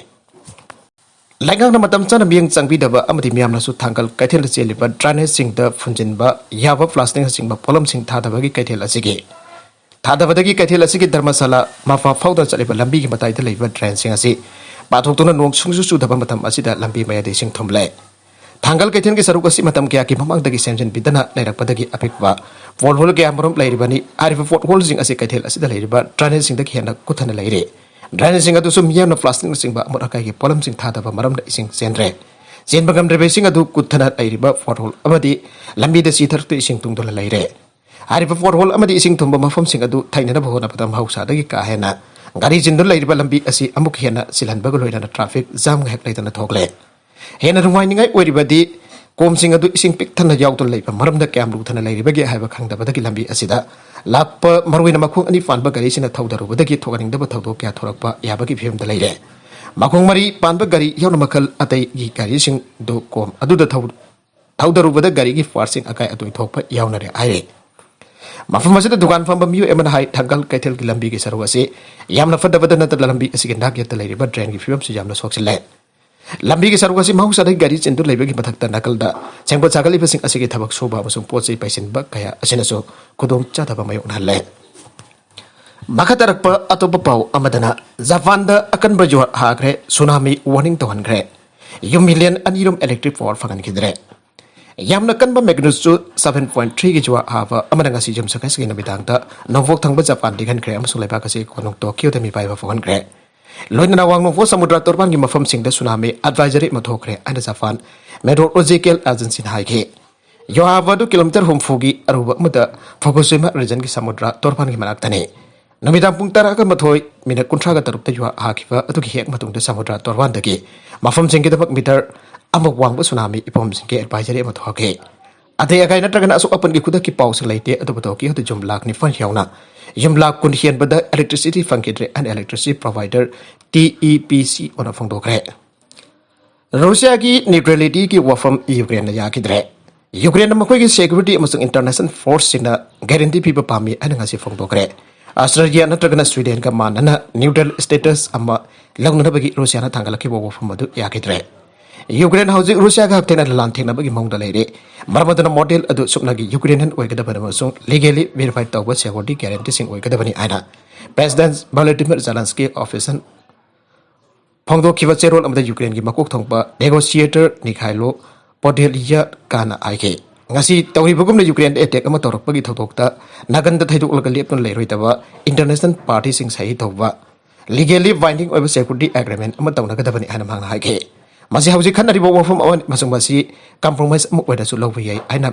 ꯂꯩꯉꯥꯛꯅ ꯃꯇꯝ ꯆꯥꯅ ꯃꯤꯠꯌꯦꯡ ꯆꯪꯕꯤꯗꯕ ꯑꯃꯗꯤ ꯃꯤꯌꯥꯝꯅꯁꯨ ꯊꯥꯡꯒꯜ ꯀꯩꯊꯦꯜꯗ ꯆꯦꯜꯂꯤꯕ ꯗ꯭ꯔꯦꯅꯦꯖꯁꯤꯡꯗ ꯐꯨꯟꯖꯤꯟꯕ ꯌꯥꯕ ꯄ꯭ꯂꯥꯁꯇꯤꯛꯅꯆꯤꯡꯕ ꯄꯣꯠꯂꯝꯁꯤꯡ ꯊꯥꯗꯕꯒꯤ ꯀꯩꯊꯦꯜ ꯑꯁꯤꯒꯤ ꯊꯥꯗꯕꯗꯒꯤ ꯀꯩꯊꯦꯜ ꯑꯁꯤꯒꯤ ꯙꯔꯃꯁꯥꯂꯥ ꯃꯄꯥ ꯐꯥꯎꯗꯨꯅ ꯆꯠꯂꯤꯕ ꯂꯝꯕꯤꯒꯤ ꯃꯇꯥꯏꯗ ꯂꯩꯕ ꯗ꯭ꯔꯦꯟꯁꯤꯡ ꯑꯁꯤ ꯄꯥꯊꯣꯛꯇꯨꯅ ꯅꯣꯡ ꯁꯨꯡꯆꯨ ꯆꯨꯗꯕ ꯃꯇꯝ ꯑꯁꯤꯗ ꯂꯝꯕꯤ ꯃꯌꯥꯏꯗ ꯏꯁꯤꯡ ꯊꯨꯝꯂꯦ꯫ ꯊꯥꯡꯒꯜ ꯀꯩꯊꯦꯜꯒꯤ ꯁꯔꯨꯛ ꯑꯁꯤ ꯃꯇꯝ ꯀꯌꯥꯒꯤ ꯃꯃꯥꯡꯗꯒꯤ ꯁꯦꯝꯖꯤꯟꯕꯤꯗꯅ ꯂꯩꯔꯛꯄꯗꯒꯤ ꯑꯄꯤꯛꯄ ꯄꯣꯠꯍꯣꯜ ꯀꯌꯥ ꯃꯔꯨꯝ ꯂꯩꯔꯤꯕꯅꯤ꯫ ꯍꯥꯏꯔꯤꯕ ꯄꯣꯠꯍꯣꯜꯁꯤꯡ ꯑꯁꯤ ꯀꯩꯊꯦꯜ ꯑꯁꯤꯗ ꯂꯩꯔꯤꯕ ꯗ꯭ꯔꯦꯅꯦꯖꯁꯤꯡꯗꯒꯤ ꯍꯦꯟꯅ ꯀꯨꯠꯊꯅ ꯂꯩꯔꯦ꯫ ꯗ꯭ꯔꯦꯅꯦꯖꯁꯤꯡ ꯑꯗꯨꯁꯨ ꯃꯤꯌꯥꯝꯅ ꯄ꯭ꯂꯥꯁꯇꯤꯛꯅꯆꯤꯡꯕ ꯑꯃꯣꯠ ꯑꯀꯥꯏꯒꯤ ꯄꯣꯠꯂꯝꯁꯤꯡ ꯊꯥꯗꯕ ꯃꯔꯝꯅ ꯏꯁꯤꯡ ꯆꯦꯟꯗ꯭ꯔꯦ꯫ ꯆꯦꯟꯕ ꯉꯝꯗ꯭ꯔꯤꯕ ꯏꯁꯤꯡ ꯑꯗꯨ ꯀꯨꯠꯊꯅ ꯂꯩꯔꯤꯕ ꯄꯣꯠꯍꯣꯜ ꯑꯃꯗꯤ ꯂꯝꯕꯤꯗ ꯆꯤꯊꯔꯛꯇꯨꯅ ꯏꯁꯤꯡ ꯇꯨꯡꯗꯨꯅ ꯂꯩꯔꯦ꯫ ꯍꯥꯏꯔꯤꯕ ꯄꯣꯠꯍꯣꯜ ꯑꯃꯗꯤ ꯏꯁꯤꯡ ꯊꯨꯝꯕ ꯃꯐꯝꯁꯤꯡ ꯑꯗꯨ ꯊꯩꯅꯅꯕ ꯍꯣꯠꯅꯕꯗ ꯃꯍꯧꯁꯥꯗꯒꯤ ꯀꯥ ꯍꯦꯟꯅ ꯒꯥꯔꯤ ꯆꯤꯟꯗꯨꯅ ꯂꯩꯔꯤꯕ ꯂꯝꯕꯤ ꯑꯁꯤ ꯑꯃꯨꯛꯀ ꯍꯦꯟꯅ ꯆꯤꯜꯍꯟꯕꯒ ꯂꯣꯏꯅꯅ ꯇ꯭ꯔꯥꯐꯤꯛ ꯖꯥꯝ ꯉꯥꯏꯍꯥꯛ ꯂꯩꯇꯅ ꯊꯣꯛꯂꯦ꯫ ꯍꯦꯟꯅ ꯅꯨꯡꯉꯥꯏꯅꯤꯡꯉꯥꯏ ꯑꯣꯏꯔꯤꯕꯗꯤ ꯀꯣꯝꯁꯤꯡ ꯑꯗꯨ ꯏꯁꯤꯡ ꯄꯤꯛ ꯊꯟꯅ ꯌꯥꯎꯗꯨꯅ ꯂꯩꯕ ꯃꯔꯝꯗ ꯀꯌꯥꯝ ꯂꯨꯊꯅ ꯂꯩꯔꯤꯕꯒꯦ ꯍꯥꯏꯕ ꯈꯪꯗꯕꯗꯒꯤ ꯂꯝꯕꯤ ꯑꯁꯤꯗ ꯂꯥꯛꯄ ꯃꯔꯨꯑꯣꯏꯅ ꯃꯈꯣꯡ ꯑꯅꯤ ꯄꯥꯟꯕ ꯒꯥꯔꯤꯁꯤꯡꯅ ꯊꯧꯗꯔꯨꯕꯗꯒꯤ ꯊꯣꯛꯍꯟꯅꯤꯡꯗꯕ ꯊꯧꯗꯣꯛ ꯀꯌꯥ ꯊꯣꯛꯂꯛꯄ ꯌꯥꯕꯒꯤ ꯐꯤꯕꯝꯗ ꯂꯩꯔꯦ꯫ ꯃꯈꯣꯡ ꯃꯔꯤ ꯄꯥꯟꯕ ꯒꯥꯔꯤ ꯌꯥꯎꯅ ꯃꯈꯜ ꯑꯇꯩꯒꯤ ꯒꯥꯔꯤꯁꯤꯡꯗꯨ ꯀꯣꯝ ꯑꯗꯨꯗ ꯊꯧ-, ꯊꯧꯗꯔꯨꯕꯗ ꯒꯥꯔꯤꯒꯤ ꯄꯥꯔꯠꯁꯤꯡ ꯑꯀꯥꯏ ꯑꯇꯣꯏ ꯊꯣꯛꯄ ꯌꯥꯎꯅꯔꯦ ꯍꯥꯏꯔꯦ꯫ ꯃꯐꯝ ꯑꯁꯤꯗ ꯗꯨꯀꯥꯟ ꯐꯝꯕ ꯃꯤꯑꯣꯏ ꯑꯃꯅ ꯍꯥꯏ, ꯊꯥꯡꯒꯜ ꯀꯩꯊꯦꯜꯒꯤ ꯂꯝꯕꯤꯒꯤ ꯁꯔꯨꯛ ꯑꯁꯤ ꯌꯥꯝꯅ ꯐꯠꯇꯕꯗ ꯅꯠꯇꯅ ꯂꯝꯕꯤ ꯑꯁꯤꯒꯤ ꯅꯥꯛ ꯌꯦꯠꯇ ꯂꯩꯔꯤꯕ ꯗ꯭ꯔꯦꯟꯒꯤ ꯐꯤꯕꯝꯁꯨ ꯌꯥꯝꯅ ꯁꯣꯛꯆꯤꯜꯂꯦ꯫ ꯂꯝꯕꯤꯒꯤ ꯁꯔꯨꯛ ꯑꯁꯤ ꯃꯍꯧꯁꯥꯗꯒꯤ ꯒꯥꯔꯤ ꯆꯤꯟꯗꯨ ꯂꯩꯕꯒꯤ ꯃꯊꯛꯇ ꯅꯥꯀꯜꯗ ꯁꯦꯝꯒꯠ ꯁꯥꯒꯠꯂꯤꯕꯁꯤꯡ ꯑꯁꯤꯒꯤ ꯊꯕꯛ ꯁꯨꯕ ꯑꯃꯁꯨꯡ ꯄꯣꯠ ꯆꯩ ꯄꯩꯁꯤꯟꯕ ꯀꯌꯥ ꯑꯁꯤꯅꯁꯨ ꯈꯨꯗꯣꯡ ꯆꯥꯗꯕ ꯃꯥꯌꯣꯛꯅꯍꯜꯂꯦ꯫ ꯃꯈꯥ ꯇꯥꯔꯛꯄ ꯑꯇꯣꯞꯄ ꯄꯥꯎ ꯑꯃꯗꯅ, ꯖꯄꯥꯟꯗ ꯑꯀꯟꯕ ꯖꯨꯋꯥꯔ ꯍꯥꯈ꯭ꯔꯦ, ꯁꯨꯅꯥꯃꯤ ꯋꯥꯔꯅꯤꯡ ꯇꯧꯍꯟꯈ꯭ꯔꯦ, ꯌꯨꯝ ꯃꯤꯂꯤꯌꯟ ꯑꯅꯤ ꯔꯣꯝ ꯏꯂꯦꯛꯇ꯭ꯔꯤꯛ ꯄꯥꯋꯔ ꯐꯪꯍꯟꯈꯤꯗ꯭ꯔꯦ꯫ ꯌꯥꯝꯅ ꯀꯟꯕ ꯃꯦꯒꯅꯤꯆꯨꯗ ꯁꯚꯦꯟ ꯄꯣꯏꯟꯠ ꯊ꯭ꯔꯤꯒꯤ ꯖꯨꯋꯥꯔ ꯍꯥꯕ ꯑꯃꯅ ꯉꯁꯤ ꯌꯨꯝꯁꯀꯩꯁꯒꯤ ꯅꯨꯃꯤꯗꯥꯡꯗ ꯅꯣꯡꯄꯣꯛ ꯊꯪꯕ ꯖꯄꯥꯟ ꯂꯤꯡꯍꯟꯈ꯭ꯔꯦ ꯑꯃꯁꯨꯡ ꯂꯩꯕꯥꯛ ꯑꯁꯤꯒꯤ ꯀꯣꯅꯨꯡ ꯇꯣꯀꯤꯌꯣꯗ ꯃꯤꯄꯥꯏꯕ ꯐꯥꯎꯍꯟꯈ꯭ꯔꯦ꯫ ꯂꯣꯏꯅꯅ ꯋꯥꯡ ꯅꯣꯡꯄꯣꯛ ꯁꯃꯨꯗ꯭ꯔ ꯇꯣꯔꯕꯥꯟꯒꯤ ꯃꯐꯝꯁꯤꯡꯗ ꯁꯨꯅꯥꯃꯤ ꯑꯦꯗꯚꯥꯏꯖꯔꯤ ꯑꯃ ꯊꯣꯛꯈ꯭ꯔꯦ ꯍꯥꯏꯅ ꯖꯄꯥꯟ ꯃꯦꯇ꯭ꯔꯣꯂꯣꯖꯤꯀꯦꯜ ꯑꯦꯖꯦꯟꯁꯤꯅ ꯍꯥꯏꯈꯤ꯫ ꯌꯣꯍꯥꯕ ꯑꯗꯨ ꯀꯤꯂꯣꯃꯤꯇꯔ ꯍꯨꯝꯐꯨꯒꯤ ꯑꯔꯨꯕ ꯑꯃꯗ ꯐꯨꯀꯨꯁꯤꯃꯥ ꯔꯤꯖꯟꯒꯤ ꯁꯃꯨꯗ꯭ꯔ ꯇꯣꯔꯕꯥꯟꯒꯤ ꯃꯅꯥꯛꯇꯅꯤ꯫ ꯅꯨꯃꯤꯗꯥꯡ ꯄꯨꯡ ꯇꯔꯥꯒ ꯃꯥꯊꯣꯏ ꯃꯤꯅꯠ ꯀꯨꯟꯊ꯭ꯔꯥꯒ ꯇꯔꯨꯛꯇ ꯌꯨꯍꯥ ꯍꯥꯈꯤꯕ ꯑꯗꯨꯒꯤ ꯍꯦꯛ ꯃꯇꯨꯡꯗ ꯁꯃꯨꯗ꯭ꯔ ꯇꯣꯔꯕꯥꯟꯗꯒꯤ ꯃꯐꯝꯁꯤꯡꯒꯤꯗꯃꯛ ꯃꯤꯇꯔ ꯑꯃ ꯋꯥꯡꯕ ꯁꯨꯅꯥꯃꯤ ꯏꯄꯣꯝꯁꯤꯡꯒꯤ ꯑꯦꯗꯚꯥꯏꯖꯔꯤ ꯑꯃ ꯊꯣꯛꯈꯤ꯫ ꯑꯇꯩ ꯑꯀꯥꯏ ꯅꯠꯇ꯭ꯔꯒꯅ ꯑꯁꯣꯛ ꯑꯄꯟꯒꯤ ꯈꯨꯗꯛꯀꯤ ꯄꯥꯎꯁꯤꯡ ꯂꯩꯇꯦ, ꯑꯗꯨꯕꯨ ꯇꯣꯀꯤꯌꯣꯗ ꯌꯨꯝ ꯂꯥꯈ ꯅꯤꯄꯥꯟ ꯌꯧꯅ ꯌꯨꯝ ꯂꯥꯈ ꯀꯨꯟ ꯍꯦꯟꯕꯗ electricity ꯐꯪꯈꯤꯗ꯭ꯔꯦ ꯍꯥꯏꯅ electricity provider T E P C O ꯅ ꯐꯣꯡꯗꯣꯛꯈ꯭ꯔꯦ꯫ ꯔꯨꯁꯤꯌꯥꯒꯤ ꯅ꯭ꯌꯨꯇ꯭ꯔꯦꯂꯤꯇꯤꯒꯤ ꯋꯥꯐꯝ ꯌꯨꯀ꯭ꯔꯦꯟꯅ ꯌꯥꯈꯤꯗ꯭ꯔꯦ꯫ ꯌꯨꯀ꯭ꯔꯦꯟꯅ ꯃꯈꯣꯏꯒꯤ ꯁꯦꯀ꯭ꯌꯨꯔꯤꯇꯤ ꯑꯃꯁꯨꯡ ꯏꯟꯇꯔꯅꯦꯁꯅꯦꯜ ꯐꯣꯔꯁꯁꯤꯡꯅ ꯒꯦꯔꯦꯟꯇꯤ ꯄꯤꯕ ꯄꯥꯝꯃꯤ ꯍꯥꯏꯅ ꯉꯁꯤ ꯐꯣꯡꯗꯣꯛꯈ꯭ꯔꯦ꯫ ꯑꯁꯇ꯭ꯔꯤꯌꯥ ꯅꯠꯇ꯭ꯔꯒꯅ ꯁ꯭ꯋꯤꯗꯦꯟꯒ ꯃꯥꯟꯅꯅ ꯅ꯭ꯌꯨꯇ꯭ꯔꯦꯜ ꯁ꯭ꯇꯦꯇꯁ ꯑꯃ ꯂꯧꯅꯅꯕꯒꯤ ꯔꯨꯁꯤꯌꯥꯅ ꯊꯥꯡꯒꯠꯂꯛꯈꯤꯕ ꯋꯥꯐꯝ ꯑꯗꯨ ꯌꯥꯈꯤꯗ꯭ꯔꯦ꯫ ꯌꯨꯀ꯭ꯔꯦꯟ ꯍꯧꯖꯤꯛ ꯔꯨꯁꯤꯌꯥꯒ ꯍꯛꯊꯦꯡꯅꯅ ꯂꯥꯟꯊꯦꯡꯅꯕꯒꯤ ꯃꯑꯣꯡꯗ ꯂꯩꯔꯦ꯫ ꯃꯔꯝ ꯑꯗꯨꯅ ꯃꯣꯗꯦꯜ ꯑꯗꯨ ꯁꯨꯞꯅꯒꯤ ꯌꯨꯀ꯭ꯔꯦꯅꯤꯌꯟ ꯑꯣꯏꯒꯗꯕꯅꯤ ꯑꯃꯁꯨꯡ ꯂꯤꯒꯦꯂꯤ ꯚꯦꯔꯤꯐꯥꯏ ꯇꯧꯕ ꯁꯦꯀ꯭ꯌꯨꯔꯤꯇꯤ ꯒꯦꯔꯦꯟꯇꯤꯁꯤꯡ ꯑꯣꯏꯒꯗꯕꯅꯤ ꯍꯥꯏꯅ ꯄ꯭ꯔꯦꯁꯤꯗꯦꯟꯠ ꯚꯣꯂꯣꯗꯤꯃꯤꯔ ꯖꯦꯂꯦꯟꯁꯀꯤ ꯑꯣꯐꯤꯁꯅ ꯐꯣꯡꯗꯣꯛꯈꯤꯕ ꯆꯦꯔꯣꯜ ꯑꯃꯗ ꯌꯨꯀ꯭ꯔꯦꯟꯒꯤ ꯃꯀꯣꯛ ꯊꯣꯡꯕ ꯅꯦꯒꯣꯁꯤꯌꯦꯇꯔ ꯅꯤꯈꯥꯏꯂꯣ ꯄꯣꯗꯦꯂꯤꯌꯥꯀꯥꯅ ꯍꯥꯏꯈꯤ, ꯉꯁꯤ ꯇꯧꯔꯤꯕꯒꯨꯝꯅ ꯌꯨꯀ꯭ꯔꯦꯟꯗ ꯑꯦꯇꯦꯛ ꯑꯃ ꯇꯧꯔꯛꯄꯒꯤ ꯊꯧꯗꯣꯛꯇ ꯅꯥꯒꯟꯗ ꯊꯩꯗꯣꯛꯂꯒ ꯂꯦꯞꯇꯨꯅ ꯂꯩꯔꯣꯏꯗꯕ ꯏꯟꯇꯔꯅꯦꯁꯅꯦꯜ ꯄꯥꯔꯇꯤꯁꯤꯡ ꯁꯍꯤ ꯇꯧꯕ ꯂꯤꯒꯦꯂꯤ ꯕꯥꯏꯟꯗꯤꯡ ꯑꯣꯏꯕ ꯁꯦꯀ꯭ꯌꯨꯔꯤꯇꯤ ꯑꯦꯒ꯭ꯔꯤꯃꯦꯟ ꯑꯃ ꯇꯧꯅꯒꯗꯕꯅꯤ ꯍꯥꯏꯅ ꯃꯍꯥꯛꯅ ꯍꯥꯏꯈꯤ꯫ ꯃꯁꯤ ꯍꯧꯖꯤꯛ ꯈꯟꯅꯔꯤꯕ ꯋꯥꯐꯝ ꯑꯃꯅꯤ ꯑꯃꯁꯨꯡ ꯃꯁꯤ ꯀꯝꯄ꯭ꯔꯣꯃꯥꯏꯁ ꯑꯃ ꯑꯣꯏꯅꯁꯨ ꯂꯧꯕ ꯌꯥꯏ ꯍꯥꯏꯅ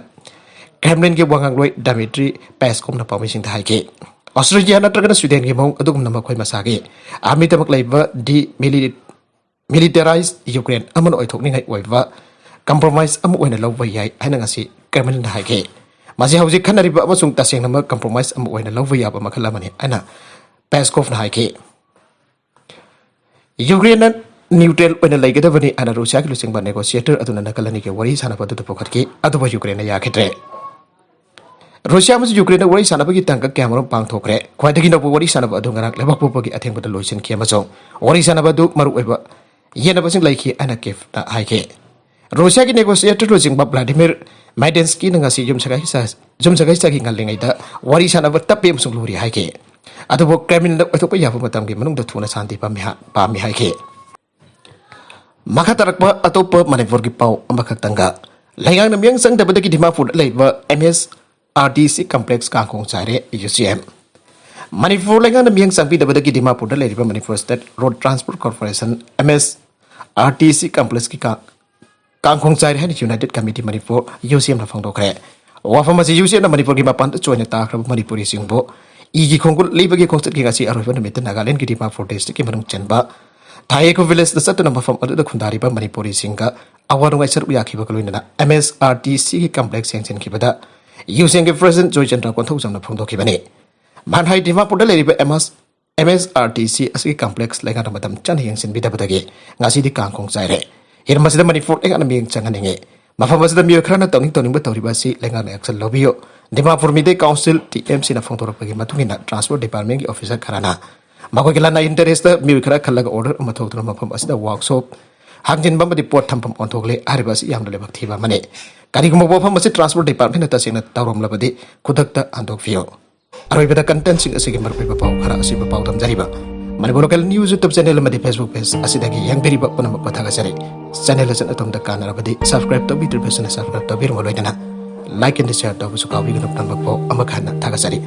ꯀ꯭ꯔꯦꯝꯂꯤꯟꯒꯤ ꯋꯥꯉꯥꯡꯂꯣꯏ ꯗꯃꯤꯇ꯭ꯔꯤ ꯄꯦꯁꯀꯣꯞꯅ ꯄꯥꯎꯃꯤꯁꯤꯡꯗ ꯍꯥꯏꯈꯤ꯫ ꯑꯣꯁꯇ꯭ꯔꯦꯂꯤꯌꯥ ꯅꯠꯇ꯭ꯔꯒꯅ ꯁ꯭ꯋꯤꯗꯦꯟꯒꯤ ꯃꯑꯣꯡ ꯑꯗꯨꯒꯨꯝꯅ ꯃꯈꯣꯏ ꯃꯁꯥꯒꯤ ꯑꯥꯔꯃꯤꯗꯃꯛ ꯂꯩꯕ ꯗꯤ ꯃꯤꯂꯤꯇꯔꯥꯏꯖ ꯌꯨꯀ꯭ꯔꯦꯟ ꯑꯃꯅ ꯑꯣꯏꯊꯣꯛꯅꯤꯡꯉꯥꯏ ꯑꯣꯏꯕ ꯀꯝꯄ꯭ꯔꯣꯃꯥꯏꯁ ꯑꯃ ꯑꯣꯏꯅ ꯂꯧꯕ ꯌꯥꯏ ꯍꯥꯏꯅ ꯉꯁꯤ ꯀ꯭ꯔꯦꯝꯂꯤꯟꯅ ꯍꯥꯏꯈꯤ꯫ ꯃꯁꯤ ꯍꯧꯖꯤꯛ ꯈꯟꯅꯔꯤꯕ ꯑꯃꯁꯨꯡ ꯇꯁꯦꯡꯅꯃꯛ ꯀꯝꯄ꯭ꯔꯣꯃꯥꯏꯁ ꯑꯃ ꯑꯣꯏꯅ ꯂꯧꯕ ꯌꯥꯕ ꯃꯈꯜ ꯑꯃꯅꯤ ꯍꯥꯏꯅ ꯄꯦꯁꯀꯣꯞꯅ ꯍꯥꯏꯈꯤ꯫ ꯌꯨꯀ꯭ꯔꯦꯟꯅ ꯅ꯭ꯌꯨꯇ꯭ꯔꯦꯜ ꯑꯣꯏꯅ ꯂꯩꯒꯗꯕꯅꯤ ꯍꯥꯏꯅ ꯔꯨꯁꯤꯌꯥꯒꯤ ꯂꯨꯆꯤꯡꯕ ꯅꯦꯒꯣꯁꯤꯌꯦꯇꯔ ꯑꯗꯨꯅ ꯅꯥꯒꯥꯂꯦꯟꯒꯤ ꯋꯥꯔꯤ ꯁꯥꯟꯅꯕ ꯑꯗꯨꯗ ꯄꯨꯈꯠꯈꯤ, ꯑꯗꯨꯕꯨ ꯌꯨꯀ꯭ꯔꯦꯟꯅ ꯌꯥꯈꯤꯗ꯭ꯔꯦ꯫ ꯔꯨꯁꯤꯌꯥ ꯑꯃꯁꯨꯡ ꯌꯨꯀ꯭ꯔꯦꯟꯅ ꯋꯥꯔꯤ ꯁꯥꯟꯅꯕꯒꯤ ꯇꯥꯡꯀꯛ ꯀꯌꯥꯃꯔꯨꯝ ꯄꯥꯡꯊꯣꯛꯈ꯭ꯔꯦ꯫ ꯈ꯭ꯋꯥꯏꯗꯒꯤ ꯅꯧꯕ ꯋꯥꯔꯤ ꯁꯥꯟꯅꯕ ꯑꯗꯨ ꯉꯔꯥꯡ ꯂꯩꯕꯥꯛꯄꯣꯛꯄꯒꯤ ꯑꯊꯦꯡꯕꯗ ꯂꯣꯏꯁꯤꯟꯈꯤ ꯑꯃꯁꯨꯡ ꯋꯥꯔꯤ ꯁꯥꯟꯅꯕ ꯑꯗꯨ ꯃꯔꯨꯑꯣꯏꯕ ꯌꯦꯠꯅꯕꯁꯤꯡ ꯂꯩꯈꯤ ꯍꯥꯏꯅ ꯀꯤꯐꯅ ꯍꯥꯏꯈꯤ꯫ ꯔꯨꯁꯤꯌꯥꯒꯤ ꯅꯦꯒꯣꯁꯤꯌꯦꯇꯔ ꯂꯨꯆꯤꯡꯕ ꯚ꯭ꯂꯥꯗꯤꯃꯤꯔ ꯃꯥꯏꯗꯦꯟꯁꯀꯤꯅ ꯉꯁꯤ ꯌꯨꯝꯁꯀꯩꯁ ꯌꯨꯝꯁꯀꯩꯁꯇꯒꯤ ꯉꯜꯂꯤꯉꯩꯗ ꯋꯥꯔꯤ ꯁꯥꯟꯅꯕ ꯇꯞꯄꯤ ꯑꯃꯁꯨꯡ ꯂꯨꯔꯤ ꯍꯥꯏꯈꯤ꯫ ꯑꯗꯨꯕꯨ ꯀ꯭ꯔꯦꯝꯂꯤꯟꯗ ꯑꯣꯏꯊꯣꯛꯄ ꯌꯥꯕ ꯃꯇꯝꯒꯤ ꯃꯅꯨꯡꯗ ꯊꯨꯅ ꯁꯥꯟꯇꯤ ꯄꯥꯝꯃꯤ ꯍꯥ-, ꯄꯥꯝꯃꯤ ꯍꯥꯏꯈꯤ꯫ ꯃꯈꯥ ꯇꯥꯔꯛꯄ ꯑꯇꯣꯞꯄ ꯃꯅꯤꯄꯨꯔꯒꯤ ꯄꯥꯎ ꯑꯃꯈꯛꯇꯪꯒ꯫ ꯂꯩꯉꯥꯛꯅ ꯃꯤꯠꯌꯦꯡ ꯆꯪꯗꯕꯗꯒꯤ ꯗꯤꯃꯥꯄꯨꯔꯗ ꯂꯩꯕ M S R D C complex ꯀꯥꯡꯈꯣꯡ ꯆꯥꯏꯔꯦ, U C M꯫ Manipur ꯂꯩꯉꯥꯛꯅ ꯃꯤꯠꯌꯦꯡ ꯆꯪꯕꯤꯗꯕꯗꯒꯤ ꯗꯤꯃꯥꯄꯨꯔꯗ ꯂꯩꯔꯤꯕ Manipur state road transport corporation, M S R T C ꯀꯝꯄ꯭ꯂꯦꯛꯁꯀꯤ ꯀꯥ-, ꯀꯥꯡꯈꯣꯡ ꯆꯥꯏꯔꯦ ꯍꯥꯏꯅ ꯌꯨꯅꯥꯏꯇꯦꯗ ꯀꯃꯤꯇꯤ ꯃꯅꯤꯄꯨꯔ, ꯌꯨ ꯁꯤ ꯑꯦꯝꯅ ꯐꯣꯡꯗꯣꯛꯈ꯭ꯔꯦ꯫ ꯋꯥꯐꯝ ꯑꯁꯤ ꯌꯨ ꯁꯤ ꯑꯦꯝꯅ ꯃꯅꯤꯄꯨꯔꯒꯤ ꯃꯄꯥꯟꯗ ꯆꯣꯏꯅ ꯇꯥꯈ꯭ꯔꯕ ꯃꯅꯤꯄꯨꯔꯤꯁꯤꯡꯕꯨ ꯏꯒꯤ ꯈꯣꯡꯒꯨꯜ ꯂꯤꯕꯒꯤ ꯈꯣꯡꯆꯠꯀꯤ ꯉꯁꯤ ꯑꯔꯣꯏꯕ ꯅꯨꯃꯤꯠꯇ ꯅꯥꯒꯥꯂꯦꯟꯗꯒꯤ ꯗꯤꯃꯥꯄꯨꯔ ꯗꯤꯁꯇ꯭ꯔꯤꯛꯀꯤ ꯃꯅꯨꯡ ꯆꯟꯕ ꯊꯥꯌꯦꯈꯨ ꯚꯤꯂꯦꯖꯇ ꯆꯠꯇꯨꯅ ꯃꯐꯝ ꯑꯗꯨꯗ ꯈꯨꯟꯗꯥꯔꯤꯕ ꯃꯅꯤꯄꯨꯔꯤꯁꯤꯡꯒ ꯑꯋꯥ ꯅꯨꯡꯉꯥꯏ ꯁꯔꯨꯛ ꯌꯥꯈꯤꯕꯒ ꯂꯣꯏꯅꯅ ꯑꯦꯝ ꯑꯦꯁ ꯑꯥꯔ ꯇꯤ ꯁꯤꯒꯤ ꯀꯝꯄ꯭ꯂꯦꯛꯁ ꯌꯦꯡꯁꯤꯟꯈꯤꯕꯗ ꯌꯨ ꯁꯤ ꯑꯦꯝꯒꯤ ꯄ꯭ꯔꯦꯁꯤꯗꯦꯟꯠ ꯖꯣꯏꯆꯟꯗ꯭ꯔ ꯀꯣꯟꯊꯧꯖꯝꯅ ꯐꯣꯡꯗꯣꯛꯈꯤꯕꯅꯤ꯫ ꯃꯥꯟꯍꯥꯏ ꯗꯤꯃꯥꯄꯨꯔꯗ ꯂꯩꯔꯤꯕ ꯑꯦꯝ ꯑꯦꯁ, ꯑꯦꯝ ꯑꯦꯁ ꯑꯥꯔ ꯇꯤ ꯁꯤ ꯑꯁꯤꯒꯤ ꯀꯝꯄ꯭ꯂꯦꯛꯁ ꯂꯩꯉꯥꯛꯅ ꯃꯇꯝ ꯆꯥꯅ ꯌꯦꯡꯁꯤꯟꯕꯤꯗꯕꯗꯒꯤ ꯉꯁꯤꯗꯤ ꯀꯥꯡꯈꯣꯡ ꯆꯥꯏꯔꯦ꯫ ꯍꯤꯔꯝ ꯑꯁꯤꯗ ꯃꯅꯤꯄꯨꯔ ꯂꯩꯉꯥꯛꯅ ꯃꯤꯠꯌꯦꯡ ꯆꯪꯍꯟꯅꯤꯡꯉꯤ꯫ ꯃꯐꯝ ꯑꯁꯤꯗ ꯃꯤꯑꯣꯏ ꯈꯔꯅ ꯇꯧꯅꯤꯡ ꯇꯧꯅꯤꯡꯕ ꯇꯧꯔꯤꯕ ꯑꯁꯤ ꯂꯩꯉꯥꯛꯅ action ꯂꯧꯕꯤꯌꯨ꯫ Dimapur Meitei council, D M ꯁꯤꯅ ꯐꯣꯡꯗꯣꯔꯛꯄꯒꯤ ꯃꯇꯨꯡ ꯏꯟꯅ ꯇ꯭ꯔꯥꯟꯁꯄꯣꯔꯠ ꯗꯤꯄꯥꯔꯠꯃꯦꯟꯒꯤ ꯑꯣꯐꯤꯁꯥꯔ ꯈꯔꯅ ꯃꯈꯣꯏꯒꯤ ꯂꯅꯥꯏ ꯏꯟꯇꯔꯦꯁꯇ ꯃꯤꯑꯣꯏ ꯈꯔ ꯈꯜꯂꯒ ꯑꯣꯔꯗꯔ ꯑꯃ ꯊꯣꯛꯇꯨꯅ ꯃꯐꯝ ꯑꯁꯤꯗ ꯋꯥꯛꯁꯣꯞ ꯍꯥꯡꯖꯤꯟꯕ ꯑꯃꯗꯤ ꯄꯣꯠ ꯊꯝꯐꯝ ꯑꯣꯟꯊꯣꯛꯂꯦ꯫ ꯍꯥꯏꯔꯤꯕ ꯑꯁꯤ ꯌꯥꯝꯅ ꯂꯥꯏꯕꯛ ꯊꯤꯕ ꯑꯃꯅꯤ꯫ ꯀꯔꯤꯒꯨꯝꯕ ꯋꯥꯐꯝ ꯑꯁꯤ ꯇ꯭ꯔꯥꯟꯁꯄꯣꯔꯠ ꯗꯤꯄꯥꯔꯠꯃꯦꯟꯅ ꯇꯁꯦꯡꯅ ꯇꯧꯔꯝꯂꯕꯗꯤ ꯈꯨꯗꯛꯇ ꯍꯟꯗꯣꯛꯄꯤꯌꯨ꯫ ꯑꯔꯣꯏꯕꯗ ꯀꯟꯇꯦꯟꯁꯤꯡ ꯑꯁꯤꯒꯤ ꯃꯔꯨꯑꯣꯏꯕ ꯄꯥꯎ ꯈꯔ ꯑꯁꯤꯕꯨ ꯄꯥꯎꯗꯝꯖꯔꯤꯕ Manipur local news YouTube channel ꯑꯃꯗꯤ ꯐꯦꯁꯕꯨꯛ ꯄꯦꯖ ꯑꯁꯤꯗꯒꯤ ꯌꯦꯡꯕꯤꯔꯤꯕ ꯄꯨꯝꯅꯃꯛꯄꯨ ꯊꯥꯒꯠꯆꯔꯤ꯫ ꯆꯦꯅꯦꯜ ꯑꯁꯤꯅ ꯑꯗꯣꯝꯗ ꯀꯥꯟꯅꯔꯕꯗꯤ ꯁꯕꯁꯀ꯭ꯔꯥꯏꯕ ꯇꯧꯕꯤꯗ꯭ꯔꯤꯕꯁꯤꯡꯅ ꯁꯕꯁꯀ꯭ꯔꯥꯏꯕ ꯇꯧꯕꯤꯔꯝꯕ ꯂꯣꯏꯅꯅ ꯂꯥꯏꯛ ꯑꯦꯟ ꯁꯤꯌꯔ ꯇꯧꯕꯁꯨ ꯀꯥꯎꯕꯤꯒꯅꯨ꯫ ꯄꯨꯝꯅꯃꯛꯄꯨ ꯑꯃꯨꯛ ꯍꯟꯅ ꯊꯥꯒꯠꯆꯔꯤ꯫